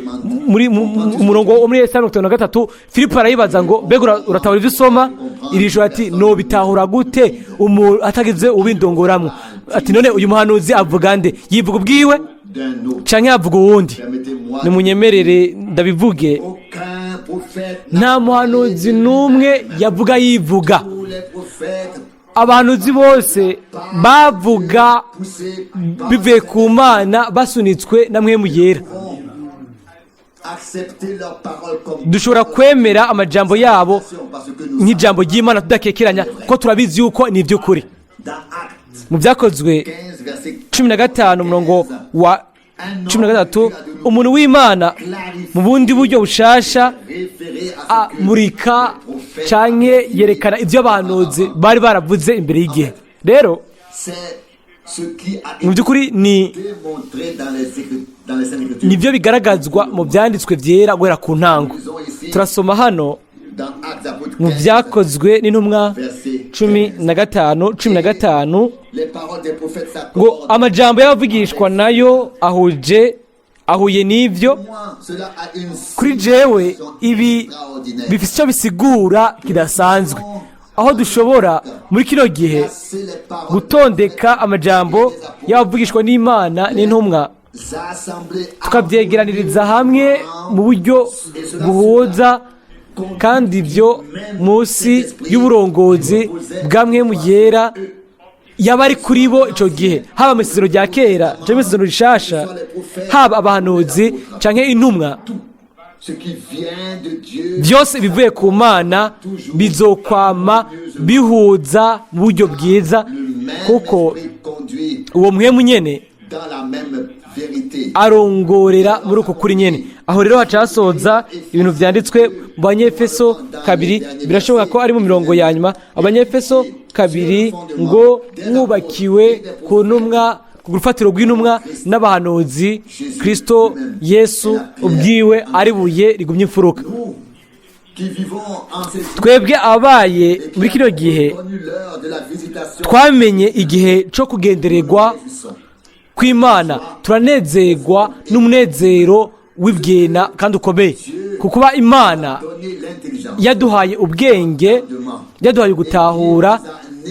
umurongo wo muri Yesaya 53. Filipo arayibaza ngo mbega uratahura ibyo usoma? Iri joro ati nobitahura gute umuntu atagize ubindongoramwo? Ati none uyu muhanuzi avuga nde? Yivuga ubwiwe D'un autre. canke yavuga uwundi? Permettez-moi. Nimunyemerere ndabivuge. Aucun prophète Nta muhanuzi n'umwe yavuga yivuga. Tous les prophètes Abahanuzi bose bavuga poussés par bivuye ku Mana, basunitswe na Mpwemu Yera. vont accepter leur parole comme Dushobora kwemera amajambo yabo parce que nous nk'ijambo ry'Imana tudakekeranya, ko turabizi yuko ni iby'ukuri. Dans Actes Mu Byakozwe 15 verset 15, umurongo wa 13, umuntu w'Imana mu bundi buryo bushasha référé à ce que amurika canke yerekana ibyo abahanuzi bari baravuze imbere y'igihe. Rero c'est ce qui a mu été by'ukuri ni démontré dans les Saintes Écritures. nibyo bigaragazwa mu byanditswe byera guhera ku ntango. Lisons ici Turasoma hano dans Actes apôtres mu 15, Byakozwe n'Intumwa verset 15, 15, Les paroles des prophètes ngo s'accordent. amajambo y'abavugishwa nayo ahuje ahuye n'ibyo. Moi, cela a une Kuri jewe signification ibi extraordinaire. bifite icyo bisigura kidasanzwe, aho dushobora muri kino gihe Placer les paroles gutondeka amajambo y'abavugishwa n'Imana n'intumwa, des assemblées tukabyegeraniriza hamwe mu buryo buhuza, kandi ibyo munsi y'uburongozi bwa Mpwemu Yera yaba ari kuri bo icyo gihe, haba mu Isezerano rya Kera cyangwa mu Isezerano Rishasha, haba abahanuzi cyangwa intumwa, Ce qui vient de Dieu byose bivuye ku Mana bizokwama bihuza mu buryo bwiza, le même kuko esprit conduit uwo Mpwemu nyene dans la même vérité. Arongorera muri uko kuri nyene. Aho rero haca hasoza ibintu vyanditswe mu Banyefeso 2. Birashoboka ko ari mu mirongo ya nyuma. Abanyefeso 2 ngo mwubakiwe ku ntumwa, ku rufatiro rw'intumwa n'abahanuzi, Kristo Yesu ubwiwe ari buye rigumye imfuruka. Nous qui vivons en ces jours Twebwe abaye et qui muri kino avons gihe connu l'heure de la visitation, twamenye igihe cyo kugendererwa nous réjouissons. kw'Imana, turanezerwa n'umunezero w'ibwena kandi ukomeye, kukuba Imana Donner l'intelligence yaduhaye ubwenge, yaduhaye gutahura,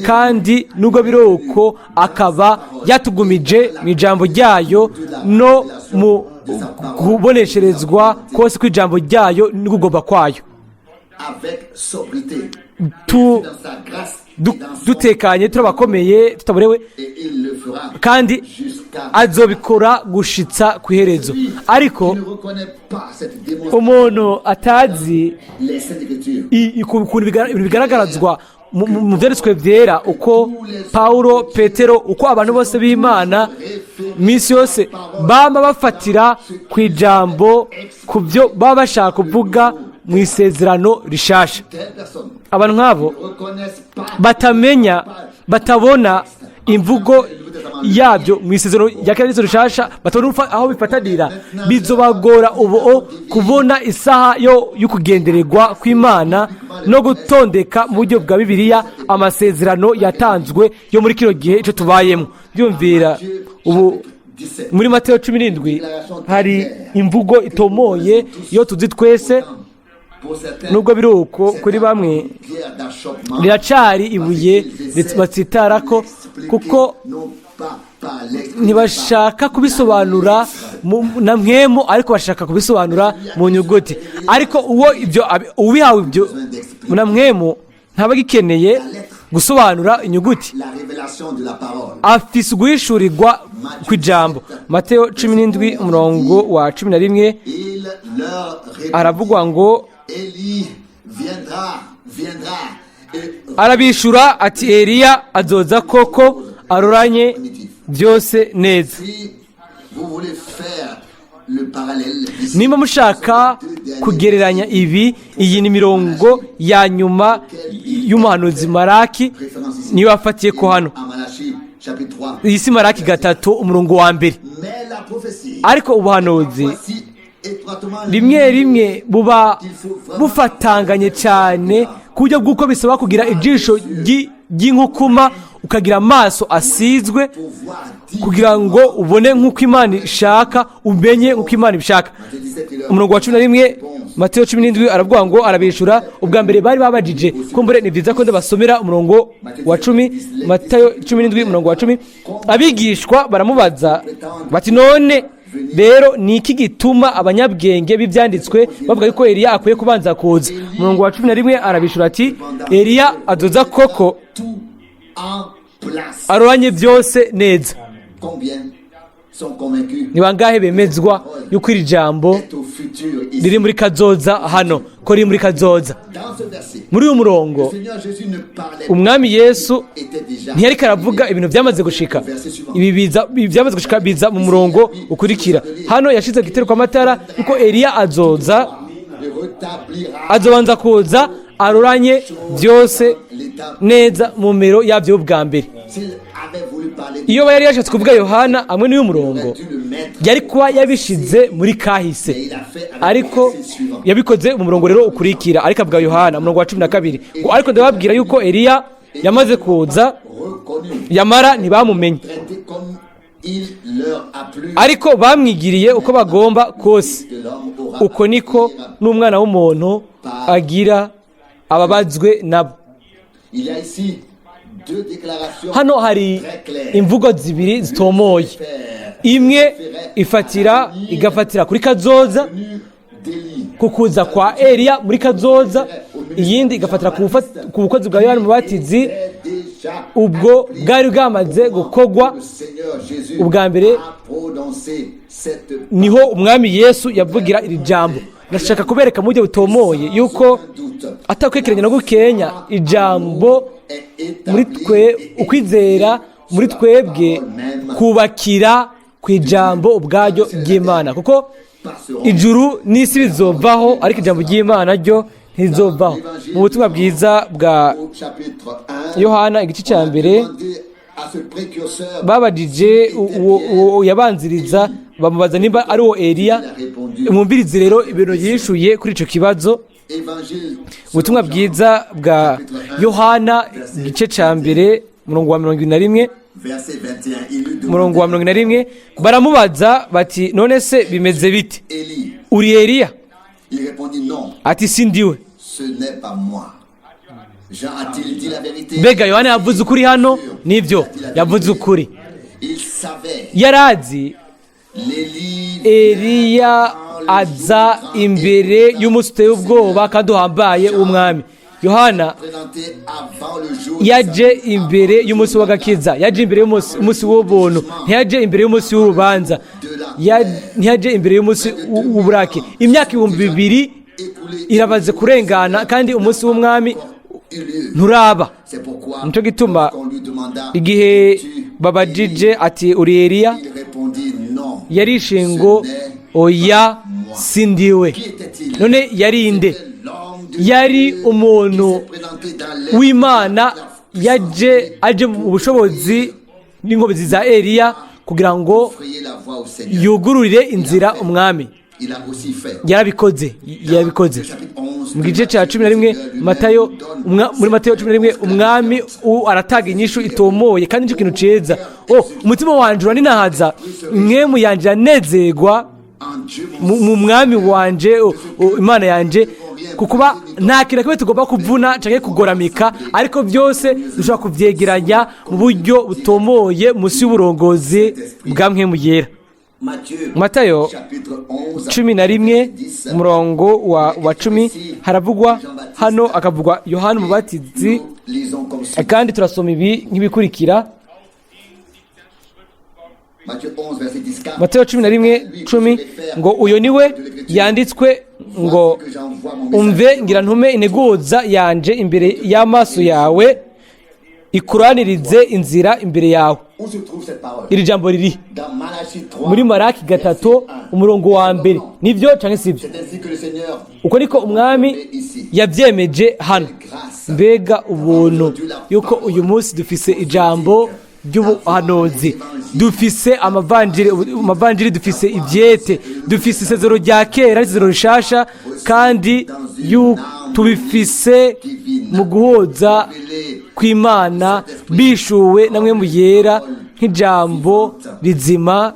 kandi nubwo biri uko akaba yatugumije mu ijambo ryayo no mu kubonesherezwa kose kw'ijambo ryayo n'ukugomba kwayo. Avec sobriété, dans sa grâce et dans son Dutekanye, turabakomeye, tutaborewe, et il le fera kandi jusqu'à azobikora gushitsa ku iherezo. Ariko qui ne reconnaît pas cette démonstration umuntu atazi les Saintes Écritures ukuntu ibintu bigaragarazwa mu byanditswe byera, uko Paulo, Petero, uko abantu bose b'Imana minsi yose bama bafatira ku ijambo ku byo baba bashaka kuvuga mu Isezerano Rishasha, telle personne abantu nk'abo ne reconnaissent pas batamenya, batabona imvugo yabyo mu Isezerano rya Kera n'Isezerano Rishasha, batabona aho bifatanira, bizobagora ubu kubona isaha yo kugendererwa kw'Imana no gutondeka mu buryo bwa Bibiliya amasezerano yatanzwe yo muri kino gihe icyo tubayemo. Byumvira ubu 17 muri Mateyo 17 hari imvugo itomoye iyo tuzi twese. Pour certains, Nubwo biri uko, kuri bamwe pierre d'achoppement riracari ibuye batsitarako, kuko non pas par l'esprit, ntibashaka kubisobanura na mwemu, ariko bashaka kubisobanura mu nyuguti. Ariko uwo ibyo ubihawe ibyo na mwemu ntaba agikeneye gusobanura inyuguti. La révélation de la parole. Afise uguhishurirwa kw'ijambo. Mateo 17, umurongo wa 11, Il leur répondit, haravugwa ngo: Élie viendra, viendra et Arabishura ati: "Eliya azoza koko aroranye byose neza." Si vous voulez faire le parallèle ici, Nimba mushaka kugereranya ibi, iyi ni mirongo ya nyuma y'umuhanuzi Maraki, référence ici niyo afatiye ko hano. à Malachie chapitre 3. Iyi si Maraki 3, umurongo wa 1. Mais la prophétie, Ariko ubuhanuzi voici étroitement rimwe rimwe buba bufatanganye cyane ku buryo bw'uko bisaba kugira ijisho ry'inkukuma, ukagira amaso asizwe, pour voir dit kugira ngo ubone nk'uko Imana ishaka, umenye nk'uko Imana ibishaka. Matthieu 17, il leur Umurongo wa 11, Mateyo 17, aravuga ngo arabishura. Ubwa mbere bari babajije kumbure, ni byiza ko ndabasomera umurongo wa 10. Mateyo 17, umurongo wa 10: Abigishwa baramubaza bati: "None rero ni iki gituma abanyabwenge b'ibyanditswe bavuga yuko Eliya akwiye kubanza kuza?" Umurongo wa 11, arabishura ati: "Eliya azoza koko tout en place. aroranye byose neza." Combien sont convaincus Ni bangahe bemezwa yuko iri jambo est au futur ici? riri muri kazoza hano, ko riri muri kazoza? Dans ce verset, Muri uyu murongo, le Seigneur Jésus ne parlait Umwami Yesu était déjà ntiyariko aravuga ibintu byamaze gushika. Ibi biza, ibi byamaze gushika biza mu murongo ukurikira. Hano yashize igitero kw'amatara kuko Eliya azoza, et rétablira azobanza kuza aroranye byose l'état. neza mu mero yabyo bwa mbere. S'il avait voulu parler, Iyo yari yashatse kuvuga Yohana hamwe n'uyu murongo, il aurait dû le mettre. yari kuba yabishize muri kahise, Mais il a fait avec ariko le verset suivant. yabikoze mu murongo rero ukurikira. Ariko avuga Yohana, umurongo wa 12, ngo: "Ariko ndababwira yuko Eliya yamaze kuza, Reconnu, yamara ntibamumenye, traité comme il leur a plu. ariko bamwigiriye uko bagomba kose. De l'homme aura Uko niko n'Umwana w'umuntu agira ababazwe nabo." Il y a ici deux déclarations Hano hari très claires. imvugo zibiri zitomoye. Imwe ifatira, igafatira kuri kazoza, Venue d'Élie. ku kuza kwa Eliya muri kazoza, iyindi igafatira ku bukozi bwa Yohani Mubatizi, Est déjà ubwo bwari bwamaze gukogwa. le Seigneur Jésus Ubwa mbere a prononcé cette niho Umwami Yesu yavugira iri jambo. Ndashaka kubereka mu buryo butomoye yuko doute atakwekeranya na gukenya ijambo est muri établi twe, ukwizera muri twebwe kubakira ku ijambo ubwaryo ry'Imana, kuko passeront. ijuru n'isi bizovaho, ariko ijambo ry'Imana ryo ntizovaho. Mu butumwa bwiza bwa Au chapitre 1, Yohana, igice cya 1, demandé à ce précurseur, babajije uwo yabanziriza, bamubaza nimba ari uwo Eliya. il a répondu Mwumvirize rero ibintu yishuye kuri icyo kibazo. Évangile Ubutumwa bwiza bwa Yohana, igice cya mbere, umurongo wa 71. Verset 21. Il lui Umurongo wa demandait 71, baramubaza bati: "None se bimeze bite? Élie. Uri Eliya?" Il répondit: "Non, Ati: "Sindiwe." ce n'est pas moi. Jean a-t-il dit la vérité? Mbega Yohana yavuze ukuri hano? Nibyo, yavuze ukuri. Il savait. Yarazi. L'Élie Eliya aza imbere y'umunsi uteye ubwoba kandi uhambaye w'umwami. Yohana présenté avant le jour yaje imbere y'umunsi w'agakiza, yaje imbere y'umunsi w'ubuntu, ntiyaje imbere y'umunsi w'urubanza, ntiyaje imbere y'umunsi w'uburake. Imyaka 2000 irabaze kurengana kandi umunsi w'umwami eut lieu. nturaba. C'est pourquoi Nicyo gituma lorsqu'on lui demanda: igihe "Es-tu babajije ati: "Uri Eliya?" Il répondit: "Non." Yarishe ngo: "Oya, sindiwe." Qui était-il? None yari nde? C'était l'homme de Yari Dieu umuntu qui s'est présenté dans l'esprit w'Imana, de la puissance yaje aje mu bushobozi n'inkomezi za Eliya kugira ngo frayer la voie au Seigneur. yugururire inzira umwami. Il a aussi fait. Yarabikoze, yarabikoze. Le chapitre 11 Mu gice cya 11, Matayo, muri Matayo 11, umwami aratanga inyishu itomoye kandi nicyo kintu ciza. Oh, umutima wanje uraninahaza, mwemu yanje iranezerwa En Dieu mon mu mwami wanje, Imana yanje, kukuba nta kintu na kimwe tugomba kuvuna canke kugoramika, ariko byose dushobora kuvyegeranya mu buryo butomoye munsi y'uburongozi bwa Mpwemu Yera. Matthieu, Matayo chapitre 11, 11, 10, umurongo wa 10, haravugwa hano akavugwa Yohana Umubatizi. Nous lisons comme suit. Kandi turasoma ibi nk'ibikurikira. Matthieu 11, verset 10. Car Matayo 11:10 ngo: "Uyo niwe yanditswe ngo: que j'envoie mon 'Umve, ngira ntume integuza yanje imbere y'amaso yawe, ikuranirize inzira imbere yawe.'" Où se trouve cette parole? Iri jambo riri Dans Malachie 3, muri Maraki 3, umurongo wa mbere. Nibyo canke sibyo? C'est ainsi que le Seigneur Uko niko umwami yabyemeje hano. grâce. Mbega ubuntu yuko uyu munsi dufise ijambo ry'ubuhanuzi, dufise amavanjiri, amavanjiri, dufise ibyete, dufise isezero rya kera n'isezero rishasha, kandi tubifise mu guhoza kw'Imana bishuwe namwe mu yera nk'ijambo rizima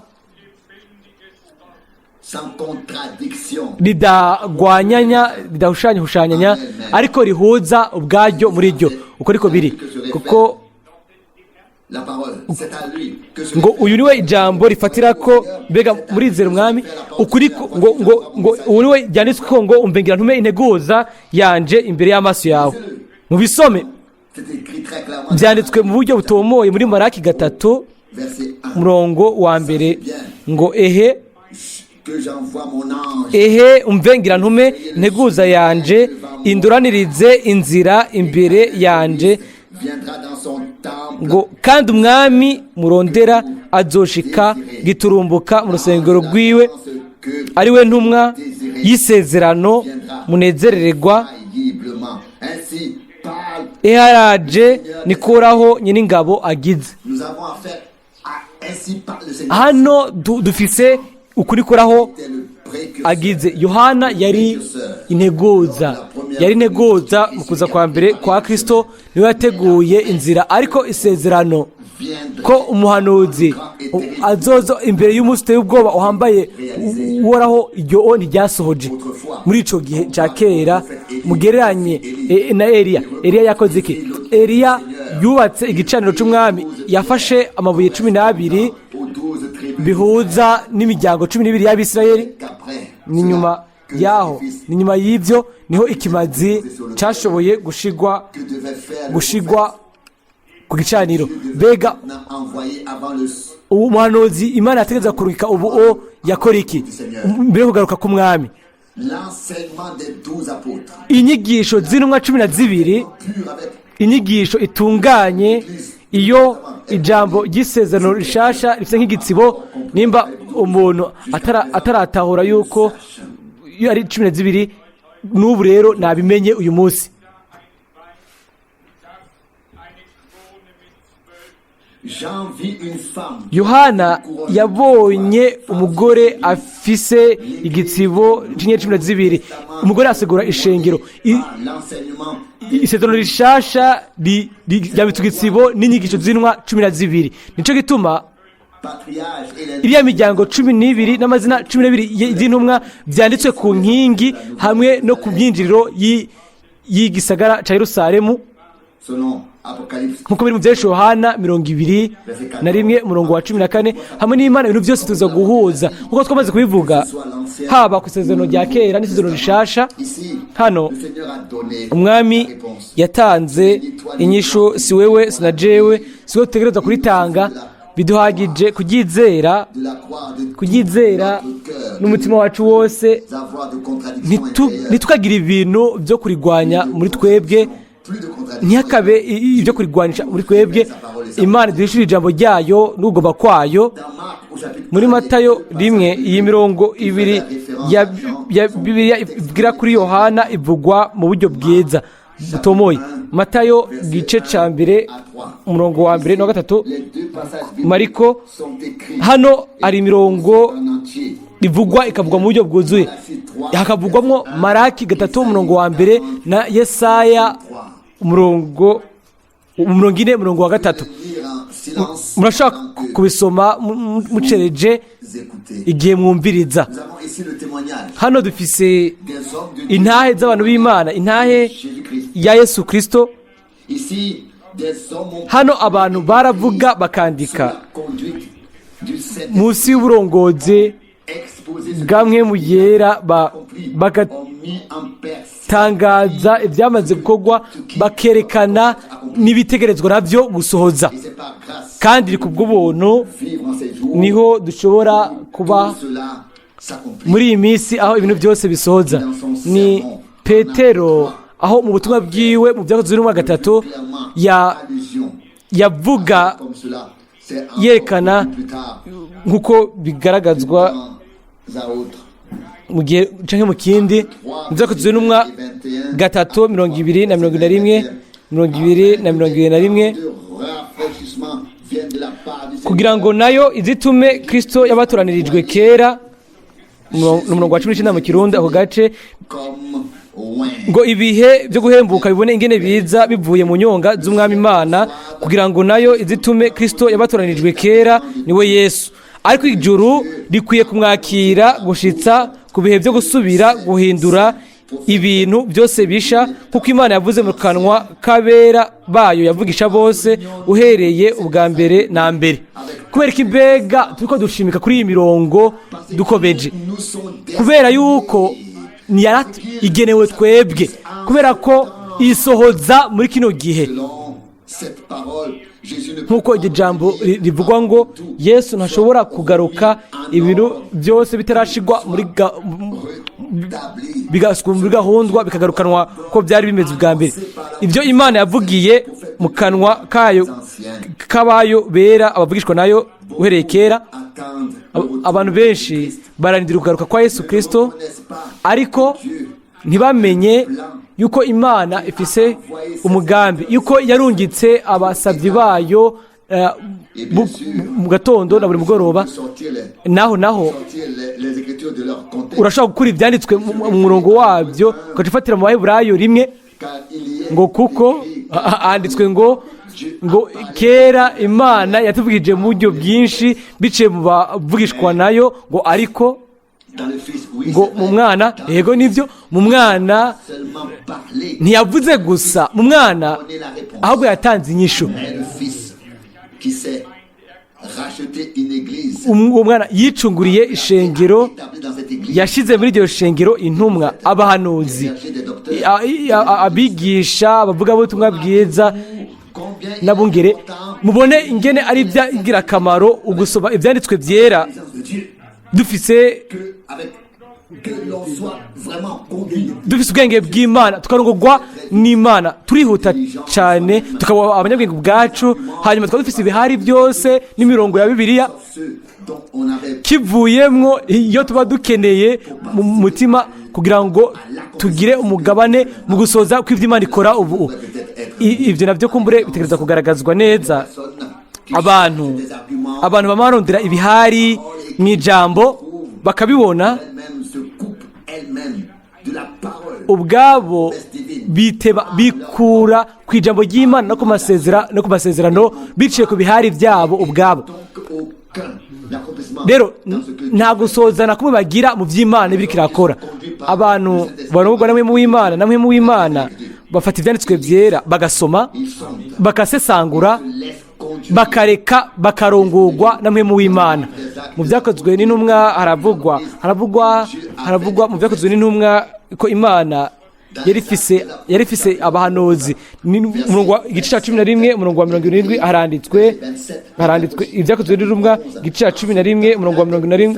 Sans contradiction. ridagwanyanya, ridahushanyahushanyanya, ariko rihuza ubwaryo muri ryo. Uko niko biri, kuko La parole, c'est à lui que se ngo uyu niwe ijambo rifatira ko. Mbega murizera umwami ukuri ngo uyu niwe ryanditswe ko ngo: "Umve, ngira ntume integuza yanje imbere y'amaso yawe." Mubisome. C'est écrit très clairement. Byanditswe mu buryo butomoye muri Maraki 3, Verset 1. umurongo wa mbere ngo: "Ehe, Que j'envoie mon ange. ehe, umve, ngira ntume integuza yanje induranirize inzira imbere yanje." Viendra dans son temple. Ngo: "Kandi umwami murondera azoshika giturumbuka mu rusengero rwiwe, Ce que ari we ntumwa y'isezerano munezerererwa." failliblement. Ainsi parle. Eharaje nikuraho nyeningabo agize. Nous avons affaire à ainsi parle le Seigneur. Hano dufise ukuri koraho C'était le précurseur. agize. Yohana yari integuza, yari integuza mu kuza kwa mbere kwa Kristo, niwe yateguye inzira. Ariko isezerano Viendrait ko umuhanuzi azozo imbere y'umunsi uteye ubwoba uhambaye uhoraho, iryo o ntiryasohoje muri ico gihe cya kera. Mugereranye na Eliya. Eliya yakoze iki? Eliya yubatse igicaniro c'umwami, yafashe amabuye 12 aux 12 tribus. bihuza n'imiryango 12 y'Abisirayeli. Qu'après Ni nyuma yaho, ni nyuma y'ibyo niho ikimazi cashoboye gushigwa que devait faire le gushigwa ku gicaniro. Mbega prophète envoyé avant le ubu muhanuzi Imana yategereza kurungika ubu o yakora iki mbere yo kugaruka k'umwami? L'enseignement des 12 apôtres. Inyigisho z'intumwa 12, Pur avec inyigisho itunganye, iyo ijambo ry'isezerano rishasha rifite nk'igitsibo. Nimba umuntu ataratahura yuko iyo ari 12 n'ubu rero nabimenye uyu munsi. Eine Krone mit 12 Jean vit une femme Yohana yabonye umugore afise igitsibo cy'inyenyeri 12. Umugore asigura ishengero. Par l'enseignement Isezerano rishasha ryabitswe igitsibo n'inyigisho z'intumwa 12. Nico gituma patriarche et les iriya miryango 12 n'amazina 12 y'intumwa byanditswe ku nkingi hamwe no ku myinjiriro y'igisagara ca Yerusalemu, selon Apocalypse nkuko biri mu byerekeye Yohana 21, umurongo wa 14. Hamwe n'Imana ibintu byose tuza guhuza, nkuko twamaze kubivuga, soit l'ancien haba ku isezerano rya kera n'isezerano rishasha. Ici, Hano le Seigneur a donné Umwami la réponse. yatanze inyishu. Si wewe, si na jewe, si we dutegerezwa kuritanga. Biduhagije kuryizera, De la croire de tout kuryizera notre cœur, n'umutima wacu wose. d'avoir de contradictions intérieures, Ntitukagira ibintu byo kurigwanya muri twebwe. plus de contradictions. Ntihakabe ibyo kurigwanisha muri twebwe. Imana duhishura ijambo ryayo n'ugomba kwayo. Dans Marc, au chapitre Muri 1, Matayo 1, iyi mirongo ibiri ya Bibiliya ibwira kuri Yohana ivugwa mu buryo bwiza butomoye. Matayo igice ca mbere, umurongo wa mbere n'uwa gatatu. Les deux passages bibliques Mariko sont écrits hano hari imirongo en entier. ivugwa, ikavugwa mu buryo bwuzuye, hakavugwamo Maraki 3, umurongo wa mbere, na Yesaya umurongo 40, umurongo wa gatatu. Lire en silence Murashobora pendant que kubisoma mucereje vous écoutez. igihe mwumviriza. Nous avons ici le témoignage Hano dufise des hommes de Dieu, intahe z'abantu b'Imana, intahe Jésus-Christ. ya Yesu Kristo. Ici, des hommes ont Hano abantu baravuga, bakandika sous la conduite du Saint-Esprit munsi y'uburongozi exposé ce bwa Mpwemu Yera, accompli, ont mis en bagatangaza ibyamaze gukorwa, bakerekana n'ibitegerezwa nabyo gusohoza. Et c'est par grâce Kandi ku bw'ubuntu vivre en ces jours niho dushobora kuba tout cela s'accomplit. muri iyi minsi aho ibintu byose bisohoza. Ni Petero aho mu butumwa bwiwe mu Byakozwe n'Intumwa 3 Clairement, allusion yavuga comme cela, c'est encore yerekana plus tard, nk'uko bigaragazwa temps à autre. mu gihe canke mu kindi, mu Byakozwe n'Intumwa 3, 20 na 41, 20 na 21, De rafraîchissement viennent de la part du kugira Seigneur. ngo nayo izitume Kristo yabatoranirijwe kera, ni umurongo wa 19 mu Kirundi ako gace, Comme oint. ngo ibihe byo guhembuka bibone ingene biza bivuye mu nyonga z'Umwami Imana, kugira ngo nayo izitume Kristo yabatoranirijwe kera, niwe Yesu. Ariko ijuru rikwiye kumwakira gushitsa ku bihe byo gusubira guhindura ibintu byose bisha, kuko Imana yavuze mu kanwa k'abera bayo yavugisha bose uhereye ubwa mbere na mbere. Kubera ko imbega turiko dushimika kuri iyi mirongo dukomeje, Nous sommes kubera yuko igenewe twebwe, kubera ko isohoza muri kino gihe. Selon cette parole, Jésus ne Nk'uko iryo jambo rivugwa ngo Yesu ntashobora kugaruka ibintu byose bitarashigwa muri rétabli bigasukwa muri gahundwa, bikagarukanwa ko byari bimeze ubwa mbere, ibyo Imana yavugiye mu kanwa kayo kabayo bera abavugishwa nayo uhereye kera. Attendent Abantu benshi bararindira kugaruka kwa Yesu Kristo, ariko ntibamenye yuko Imana ifise umugambi, yuko yarungitse abasabyi bayo mu gatondo na buri mugoroba. Sortir les, Naho sortir les Écritures de leur contexte. urashobora gukura ibyanditswe mu murongo wabyo, ugaca ufatira mu Baheburayo 1, Car il y est ngo kuko écrit handitswe ngo kera Imana yatuvugije mu buryo bwinshi biciye mu bavugishwa nayo, ngo ariko dans le Fils, oui, ngo c'est mu vrai, Mwana, yego nibyo, mu Mwana seulement parler, ntiyavuze gusa mu Mwana, donner la réponse. ahubwo yatanze inyishu. Mais le Fils qui s'est racheté une église, Uwo mwana yicunguriye ishengero, établi dans cette église, yashize muri iryo shengero intumwa, abahanuzi, berger des docteurs, abigisha, abavugabutumwa bwiza combien il est n'abungere. important Mubone ingene ari iby'ingirakamaro ugusoma ibyanditswe byera la présence de Dieu, dufise que, avec, que l'on soit vraiment conduit dufise ubwenge bw'Imana, tukarongorwa n'Imana. Turihuta cyane tukaba abanyabwenge ubwacu, hanyuma tukaba dufise ibihari byose n'imirongo ya Bibiliya ceux dont on avait kivuyemwo iyo tuba dukeneye mu mutima kugira ngo tugire umugabane mu gusoza kw'ibyo Imana ikora ubu. Ibyo nabyo kumbure bitegereza kugaragazwa neza personne Abantu abantu bama barondera ibihari mu ijambo bakabibona. Elle-même se coupe elle-même de la parole. Ubwabo biteba bikura ku ijambo ry'Imana no ku masezerano biciye ku bihari byabo ubwabo. Donc aucun accomplissement Rero dans ce que nta gusoza na kumwe bagira mu by'Imana ibiriko irakora. Abantu barongorwa na Mpwemu w'Imana na Mpwemu w'Imana bafata ibyanditswe byera, bagasoma, ils sondent, bakasesangura, se laissent conduire. Bakareka bakarongorwa na Mpwemu w'Imana. Mu Byakozwe n'Intumwa haravugwa mu Byakozwe n'Intumwa ko Imana yari ifise abahanuzi. Igice cya 11, umurongo wa 70, haranditswe Ibyakozwe n'Intumwa igice cya 11, umurongo wa 71,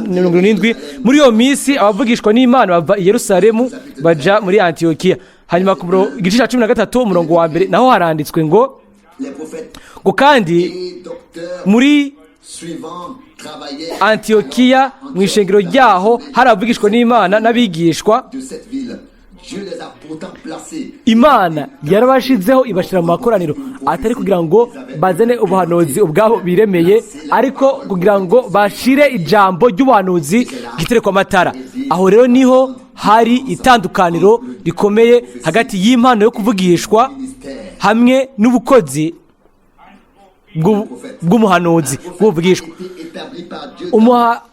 70: "Muri iyo minsi abavugishwa n'Imana bava i Yerusalemu baja muri Antiyokiya." Hanyuma ku igice cya 13, umurongo wa 1, naho haranditswe ngo Les prophètes ngo kandi et docteurs muri suivants travaillaient Antiyokiya mu ishengero ryaho hari abavugishwa n'Imana n'abigishwa. de cette ville. Dieu les a pourtant placés Imana yarabashizeho, ibashyira mu makoraniro, atari kugira ngo bazane ubuhanuzi ubwabo biremeye, ariko kugira ngo bashire ijambo ry'ubuhanuzi gitereko amatara. Aho rero niho hari itandukaniro rikomeye hagati y'impano yo kuvugishwa hamwe n'ubukozi bw'umuhanuzi bw'ubuvugishwa. été établis par Dieu.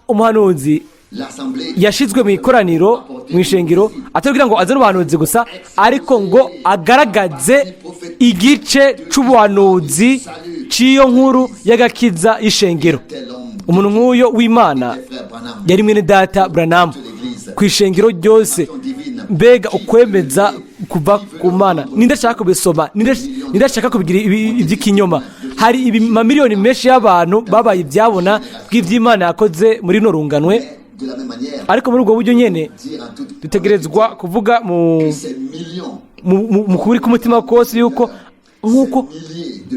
Umuhanuzi L'assemblée yashyizwe mu ikoraniro, mu ishengero, atari kugira ngo azane ubuhanuzi gusa, ariko ngo agaragaze igice c'ubuhanuzi c'iyo nkuru y'agakiza y'ishengero. Tel homme, Umuntu nk'uyo w'Imana frère Branham, yari mwene data Branham ku ishengero ryose. Mbega ukwemeza kuva ku Mana! Ninde ashaka kubisoma? Ninde ashaka kubigira iby'ikinyoma? Hari amamiliyoni menshi y'abantu babaye ibyabona bw'iby'Imana yakoze muri runo runganwe. De la même manière, Ariko muri ubwo buryo nyene dire en toute dutegerezwa kuvuga mu ces millions, mu kuri k'umutima kose yuko nk'uko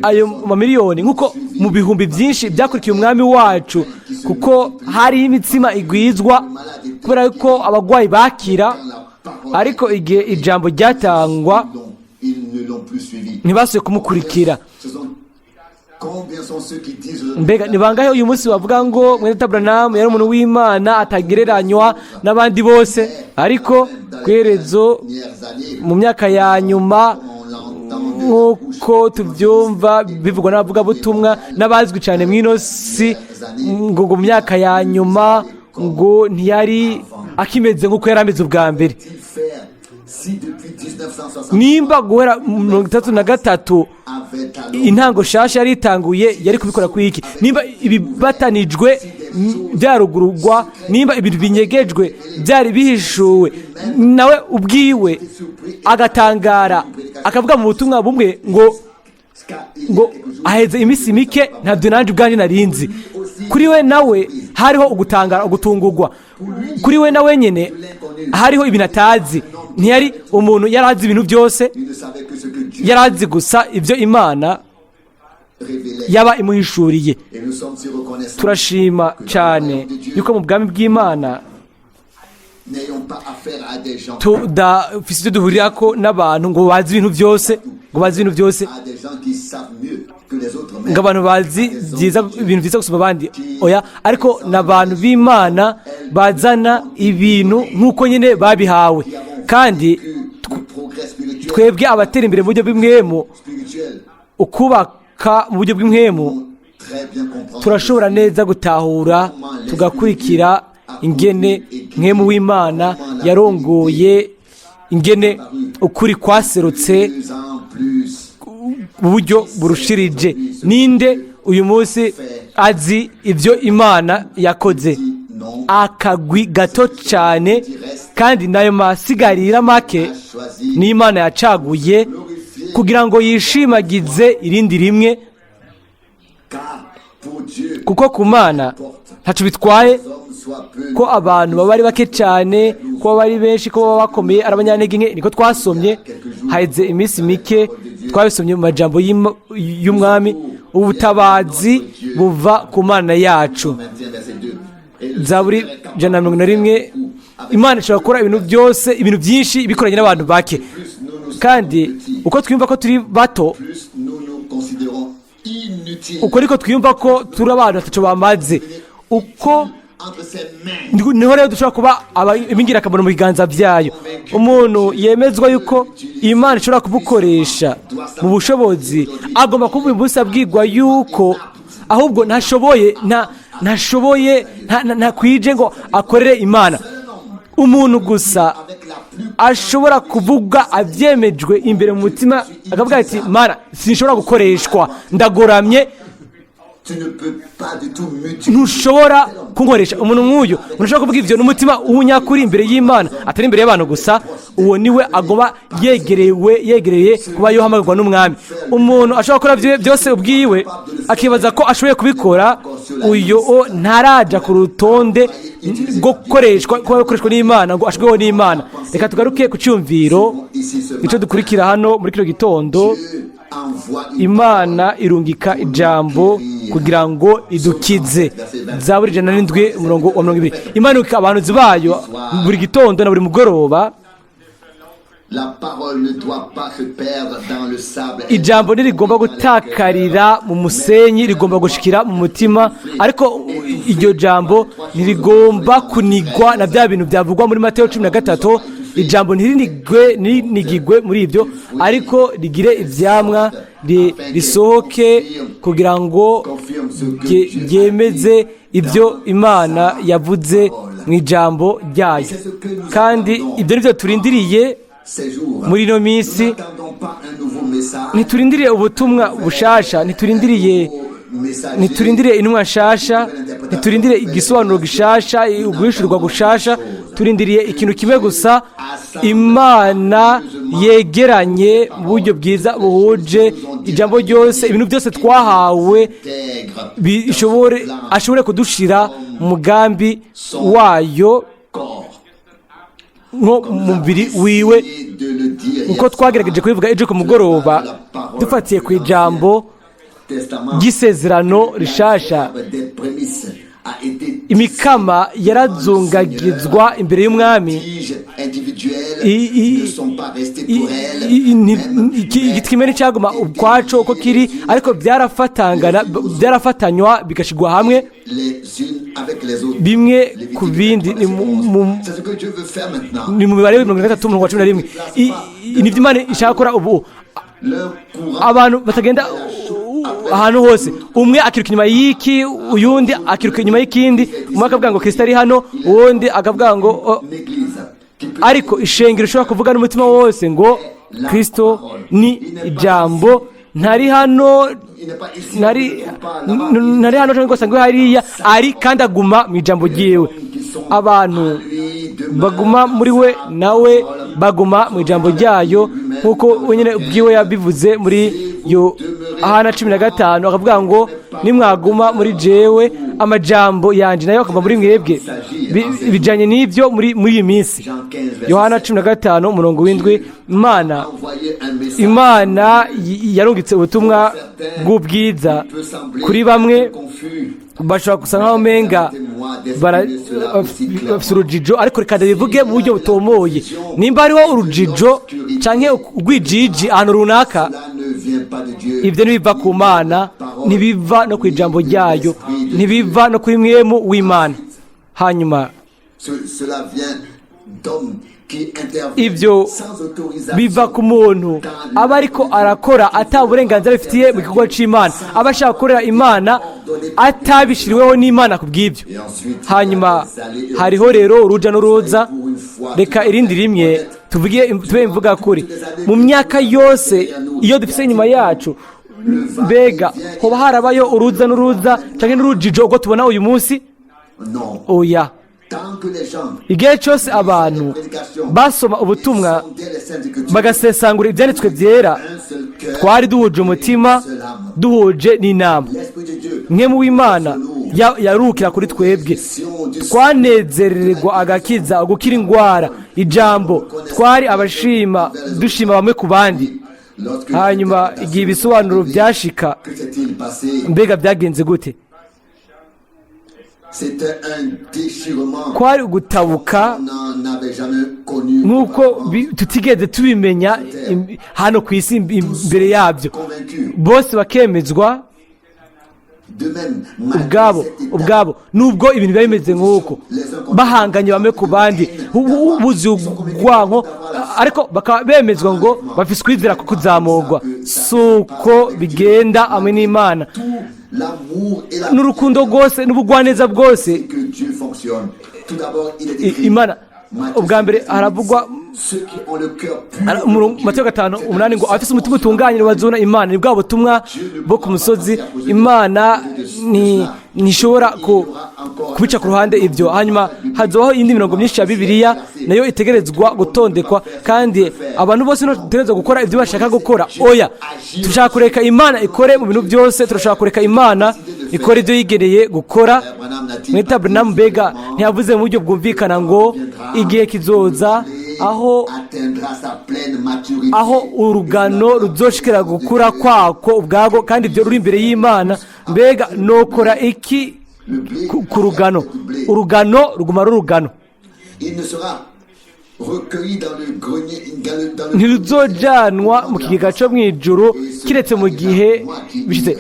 ayo mamiliyoni, nk'uko mu bihumbi byinshi byakurikiye Umwami wacu, kuko hariho imitsima igwizwa, kubera ko abarwayi bakira, ariko igihe ijambo ryatangwa ils ne l'ont plus suivi. ntibasubiye kumukurikira. Ce sont combien sont ceux qui disent Mbega ni bangahe uyu munsi bavuga ngo mwene Branham yari umuntu w'Imana atagereranywa n'abandi bose, ariko ku iherezo, dernières années, mu myaka ya nyuma, on l'entend de nk'uko tubyumva bivugwa n'abavugabutumwa n'abazwi cyane mu ino si, ngo mu myaka ya nyuma ngo ntiyari akimeze nk'uko yari ameze ubwa mbere. il faire si depuis 1960 Nimba guhera mu 63 avait alors intango shasha yari itanguye, yari kubikora ku iki? Nimba ibibatanijwe byarugurugwa, nimba ibintu binyegejwe byari bihishuwe, nawe ubwiwe agatangara, akavuga mu butumwa bumwe ngo aheze iminsi mike, ntabyo nanjye ubwanjye narinzi. Kuri we nawe hariho ugutangara, ugutungurwa. Kuri we nawe nyine hariho ibintu atazi. Ntiyari umuntu yari azi ibintu byose. Il ne savait que ce que Dieu Yari azi gusa ibyo Imana révélait. yaba imuhishuriye. Et nous sommes si reconnaissants. Turashima cyane yuko mu bwami bw'Imana N'ayons pas affaire à des gens, tudafise ibyo duhurirako n'abantu ngo bazi ibintu byose, ngo bazi ibintu byose, à des gens qui savent mieux que les autres, mais ngo abantu bazi byiza, ibintu byiza gusumba abandi. Oya, ariko ni abantu b'Imana bazana ibintu nk'uko nyine babihawe. Kandi que le progrès spirituel, twebwe abatera imbere mu buryo bw'impwemu, spirituel, ukubaka mu buryo bw'impwemu, très bien comprendre turashobora neza gutahura, tugakurikira ingene Mpwemu w'Imana yarongoye, ingene ukuri kwaserutse de plus en plus mu buryo burushirije. Ninde uyu munsi azi ibyo Imana yakoze? Non. Akagwi gato cyane, kandi nayo masigarira make choisi n'Imana yacaguye kugira ngo yishimagize irindi rimwe. Car pour Dieu, Kuko ku Mana ntaco bitwaye les hommes soient peu ko abantu baba ari bake cyane, ko baba ari benshi, ko baba bakomeye, ari abanyantege nke. Niko twasomye haheze iminsi mike, twabisomye mu majambo y'Umwami: ubutabazi buva ku Mana yacu. 21 verset 2. Et le Zaburi Seigneur est capable 141: Imana ishobora gukora ibintu byose, ibintu byinshi, bikoranye n'abantu bake. Plus nous nous Kandi sentons petits, uko twiyumva ko turi bato, plus nous nous considérons inutiles. inutiles. Uko niko twiyumva ko turi abantu ataco bamaze uko. Entre ses mains. Niho rero dushobora kuba ab'ingirakamaro mu biganza byayo. Umuntu yemezwa yuko Imana ishobora kumukoresha mu bushobozi agomba kuba uyu munsi abwirwa yuko ahubwo ntashoboye, ntashoboye, ntakwije ngo akorere Imana. Umuntu gusa Avec la plus ashobora kuvuga abyemejwe imbere mu mutima, akavuga ati: "Mana, sinshobora gukoreshwa, ndagoramye." Tu ne peux pas du tout m'utiliser. Ntushobora kunkoresha. Umuntu nk'uyu, umuntu ushobora kuvuga ibyo n'umutima w'umunyakuri imbere y'Imana, atari imbere y'abantu gusa, uwo niwe agomba yegerewe, yegereye kuba yohamagarwa n'Umwami. Umuntu ashobora gukora byose ubwiwe, akibaza ko ashoboye kubikora, uyu o ntaraja ku rutonde rwo gukoreshwa, kuba gukoreshwa n'Imana, ngo ashweho n'Imana. Reka tugaruke ku cyumviro Ici ce icyo dukurikira hano muri kino gitondo. Dieu envoie une Imana irungika ijambo kugira ngo idukize. Zaburi 107, umurongo wa 20. Imana irungika abahanuzi bayo buri gitondo na buri mugoroba. La parole ne doit pas se perdre dans le sable. Ijambo ntirigomba gutakarira mu musenyi, rigomba gushikira mu mutima. Ariko iryo jambo ntirigomba kunigwa na bya bintu byavugwa muri Mateyo 13. Ijambo ntirinigwe, ntirinigigwe muri ibyo, ariko rigire ivyamwa, risohoke kugira ngo ryemeze ibyo Imana yavuze mu ijambo ryayo. Kandi ibyo nibyo turindiriye Ces jours, muri ino minsi. nous n'attendons pas un nouveau message. Ntiturindiriye ubutumwa bushasha, ntiturindiriye intumwa nshasha, ntiturindiriye igisobanuro gishasha, uguhishurwa gushasha. Turindiriye ikintu kimwe gusa: Imana yegeranye mu buryo bwiza buhuje ijambo ryose, ibintu byose twahawe, Intègre bishobore, ashobore kudushira mu mugambi wayo corps. nko mu mubiri wiwe. De le dire Uko twagerageje kubivuga ejo ku mugoroba, dufatiye ku ijambo Testament ry'isezerano rishasha, des prémices a été imikama yarazungagizwa imbere y'Umwami. tiges individuelles ne sont pas restées pour elles Igiti kimwe nticyaguma ukwaco uko kiri, ariko byarafatangana, byarafatanywa, bigashyirwa hamwe les unes avec les autres. bimwe ku bindi. C'est ce que Dieu veut faire maintenant. Ni mu mibare 33, umurongo wa 11. Nibyo Imana ishaka gukora ubu. Leur courant Abantu batagenda ahantu hose, umwe akiruka inyuma y'iki, uyundi akiruka inyuma y'ikindi, umwe akavuga ngo Kirisito ari hano, uwundi akavuga ngo oh, une église qui peut ariko ishengero ishobora kuvuga n'umutima wose ngo Kirisito ni ijambo, ntari hano, il n'est pas ici, ntari hano cyangwa ngo asange hariya ari, kandi aguma mu ijambo ryiwe. Abantu baguma muri we, nawe baguma mu ijambo ryayo, nk'uko wenyine ubwiwe yabivuze muri Yohana 15, akavuga ngo: "Nimwaguma muri jewe, amajambo yanjye nayo akava muri mwebwe." Bijyanye n'ibyo muri iyi minsi. Jean 15 verset Yohana 15, umurongo w'indwi. Imana envoyer un message Imana yarungitse ubutumwa bw'ubwiza peut sembler kuri bamwe. confus. Bashobora gusa nkaho umenga bafite urujijo, ariko reka ndabivuge mu buryo butomoye: nimba hariho urujijo canke urwijiji ahantu runaka, Cela ne vient pas de Dieu. ibyo ntibiva ku Mana, ntibiva no ku ijambo ryayo, ntibiva no kuri Mpwemu w'Imana. Hanyuma Cela vient d'hommes qui interviennent ibyo sans autorisation. biva ku muntu aba ariko arakora ata burenganzira bifitiye mu gikorwa c'Imana, aba ashaka gukorera Imana atabishiriweho n'Imana ku bw'ibyo. Et ensuite, Hanyuma hariho rero uruja n'uruza. Reka irindi rimwe tuvuge, tube imvuga kuri: mu myaka yose iyo dufise inyuma yacu, mbega hoba harabayo uruza n'uruza canke n'urujijo ubwo tubona uyu munsi? Non. Oya. Tant que les gens Igihe cyose abantu basoma ubutumwa, sondaient les Saintes Écritures, bagasesangura ibyanditswe byera, un seul cœur, twari duhuje umutima, duhuje n'inama. l'Esprit de Dieu, Mpwemu w'Imana yarukira kuri twebwe, twanezererwa agakiza, gukira indwara, ijambo. Twari abashima, dushima bamwe ku bandi. Lorsque Hanyuma igihe ibisobanuro byashika, que s'est-il passé? mbega byagenze gute? C'était un déchirement. Kwari ugutabuka On n'en avait jamais connu nk'uko auparavant. tutigeze tubimenya hano ku isi imbere yabyo. Convaincus Bose bakemezwa. Ubwabo ubwabo, nubwo ibintu biba bimeze nk'uko, bahanganye bamwe ku bandi, buzuye urwanko, ariko bakaba bemezwa ngo bafise ukwizera ko kuzamurwa. Si uko bigenda hamwe n'Imana. N'urukundo rwose n'ubugwaneza bwose, Imana ubwa mbere haravugwa Matayo 5:8 ngo abafise umutima utunganye bazobona Imana. Ni bwa butumwa bwo ku musozi. Imana ntishobora kubica ku ruhande ibyo. Hanyuma hazobaho iyindi mirongo myinshi ya Bibiliya nayo itegerezwa gutondekwa, kandi abantu bose ntibategerezwa gukora ibyo bashaka gukora. Oya, turashaka kureka Imana ikore mu bintu byose. Turashaka kureka Imana ikora ibyo yigereye gukora. Mwita Branham mbega ntiyavuze mu buryo bwumvikana ngo igihe kizoza aho urugano ruzoshikira gukura kwako ubwago, kandi ibyo ruri imbere y'Imana? Mbega nokora iki ku rugano? Urugano ruguma ari urugano. Ntiruzojanwa mu kigega cyo mu ijuru kiretse mu gihe bishitse.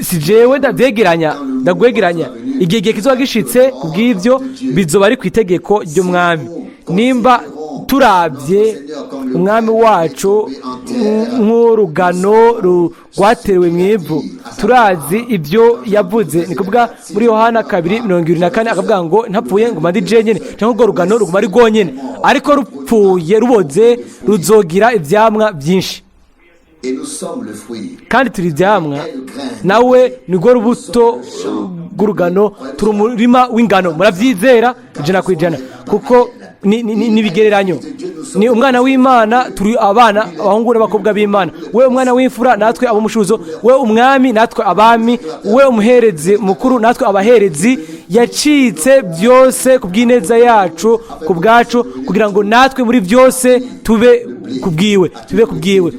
Si jewe ndavyegeranya, ndagwegeranya. Igihe kizoba gishitse kubw'ivyo, bizoba ari ku itegeko ry'Umwami. Nimba turabye Umwami wacu nk'urugano rwaterewe mu ivu, turazi ibyo yavuze. Ni kuvuga muri Yohana 2:24, akavuga ngo ntapfuye ngo ndi jenyine, cyangwa urwo rugano ruguma ari rwonyine, ariko rupfuye ruboze ruzogira ibyamwa byinshi. Kandi turi ibyamwa, nawe nirwo rubuto rw'urugano. Turi umurima w'ingano. Murabyizera 100%, kuko ni ibigereranyo. Ni umwana w'Imana, turi abana, abahungu n'abakobwa b'Imana. We umwana w'imfura, natwe ab'umushuzo. We umwami, natwe abami. We umuherezi mukuru, natwe abaherezi. Yacitse byose ku bw'ineza yacu, ku bwacu, kugira ngo natwe muri byose tube ku bwiwe, tube ku bwiwe.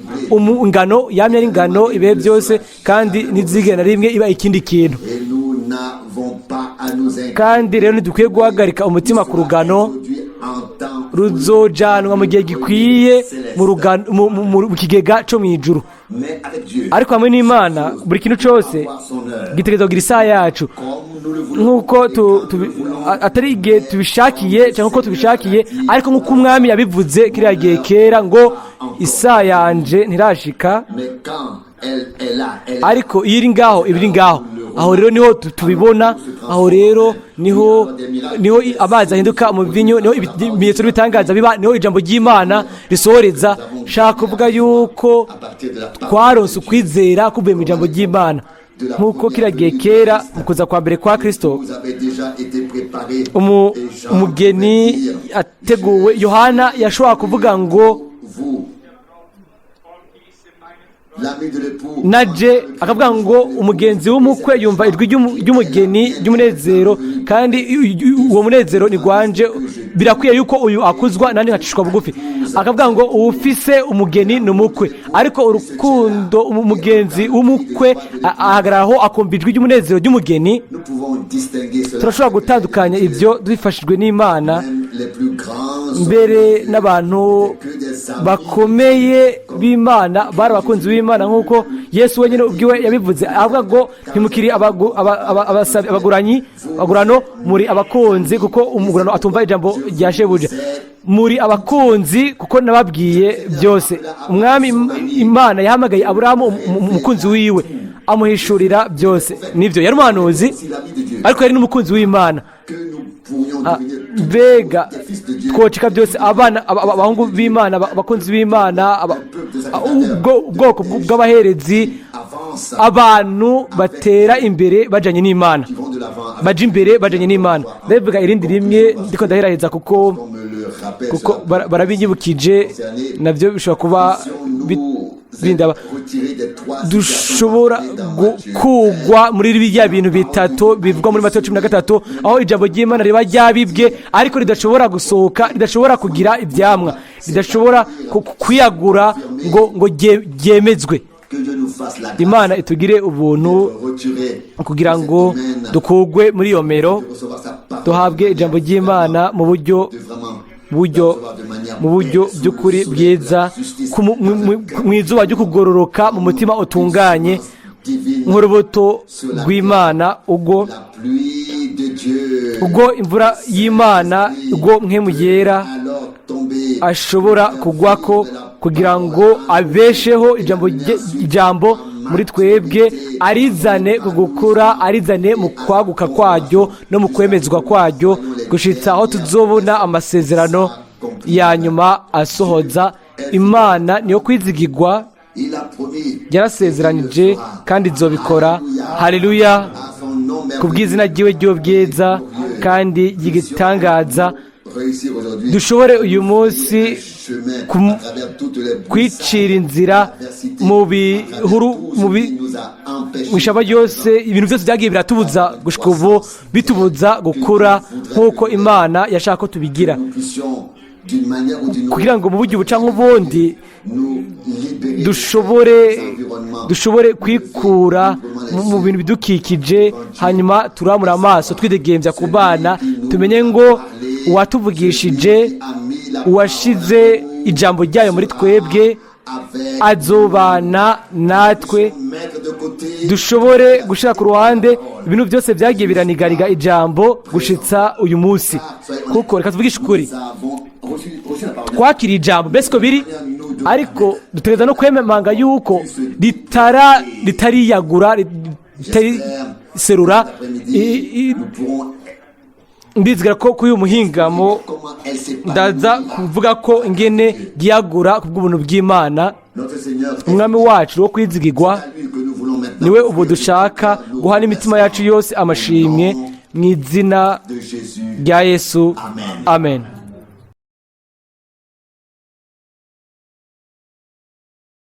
Ingano yamye ari ingano ibihe byose, kandi ntizigere na rimwe iba ikindi kintu. Kandi rero ntidukwiye guhagarika umutima ku rugano. Ruzojanwa mu gihe gikwiye mu kigega cyo mu ijuru. Ariko hamwe n'Imana, buri kintu cyose gitegerezwa kugira isaha yacu, nk'uko atari igihe tubishakiye cyangwa uko tubishakiye, ariko nk'uko Umwami yabivuze kiriya gihe kera ngo isaha yanje ntirashika, ariko iyo iri ngaho, iba iri ngaho. Aho rero niho tubibona. Aho rero niho amazi ahinduka mu vinyo, niho ibimenyetso n'ibitangaza biba, niho ijambo ry'Imana risohoreza. Shaka kuvuga yuko twaronse ukwizera kuvuye mu ijambo ry'Imana, nk'uko kiriya gihe kera mu kuza kwa mbere kwa Kristo, umugeni ateguwe, Yohana yashobora kuvuga ngo naje, akavuga ngo umugenzi w'umukwe yumva ijwi ry'umugeni ry'umunezero, kandi uwo munezero ni gwanje. Birakwiye yuko uyu akuzwa, nandi nkacishwa bugufi. Akavuga ngo uwufise umugeni ni umukwe, ariko urukundo, umugenzi w'umukwe ahagarara aho akumva ijwi ry'umunezero ry'umugeni. Turashobora gutandukanya ibyo dufashijwe n'Imana. Mbere n'abantu bakomeye b'Imana bari abakunzi b'Imana, nk'uko Yesu wenyine ubwiwe yabivuze, avuga ngo ntimukiri abaguranyi, abagurano, muri abakunzi, kuko umugurano atumva ijambo rya shebuja. Muri abakunzi kuko nababwiye byose. Umwami Imana yahamagaye Aburahamu umukunzi wiwe, amuhishurira byose. Nibyo, yari umuhanuzi, ariko yari n'umukunzi w'Imana. Mbega twocika byose abana, abahungu b'Imana, abakunzi b'Imana, ubwoko bw'abaherezi, abantu batera imbere bajanye n'Imana, baja imbere bajanye n'Imana. Ndabivuga irindi rimwe, ndiko ndaheraheza, kuko barabinyibukije, nabyo bishobora kuba bindaba. Dushobora gukugwa muri biriya bintu bitatu bivugwa muri Matayo 13, aho ijambo ry'Imana riba ryabibwe ariko ridashobora gusohoka, ridashobora kugira ibyamwa, ridashobora kwiyagura ngo ryemezwe. Imana itugire ubuntu kugira ngo dukugwe muri iyo mero, duhabwe ijambo ry'Imana mu buryo by'ukuri bwiza, mu izuba ryo kugororoka, mu mutima utunganye. Nk'urubuto rw'Imana, ubwo La pluie de Dieu ubwo imvura y'Imana, ubwo Mpwemu Yera alors tomber ashobora kugwako kugira ngo abesheho ijambo muri twebwe, arizane ku gukura, arizane mu kwaguka kwaryo no mu kwemezwa kwaryo, gushitsa aho tuzobona amasezerano ya nyuma asohoza. Imana niyo kwizigirwa. Il a promis. Yarasezeranije kandi izobikora. Haleluya! À son nom Ku bw'izina ryiwe ry'ubwiza kandi ry'igitangaza, réussir aujourd'hui dushobore uyu munsi chemin à travers toutes les kwicira inzira mu bihuru, nous a empêché mu ishyamba ryose, ibintu byose byagiye biratubuza gushika ubu, bitubuza gukura nk'uko Imana yashaka ko tubigira, nous puissions d'une manière ou d'une autre kugira ngo mu buryo buca nk'ubundi nous libérer dushobore des environnements dushobore kwikura mu bintu bidukikije, hanyuma turamura amaso twidegembya ku bana, tumenye ngo uwatuvugishije, uwashize ijambo ryayo muri twebwe, avec azobana natwe. mettre de côté Dushobore gushyira ku ruhande ibintu byose byagiye biraniganiga ijambo gushitsa uyu munsi, kuko reka tuvugishe ukuri, nous avons reçu la parole. Twakiriye ijambo, mbese ko biri, ariko dutegereza no kwemanga yuko ritariyagura, ritariserura. Après-midi, nous pourrons Ndizera ko kuri uyu muhingamo comment elle s'est ndaza kuvuga ko ingene ryiyagura ku bw'ubuntu bw'Imana. Notre Seigneur est Umwami wacu wo kwizigirwa, à lui que nous voulons maintenant niwe ubu dushaka guha n'imitima yacu yose amashimwe mu izina de Jésus. rya Yesu. Amen.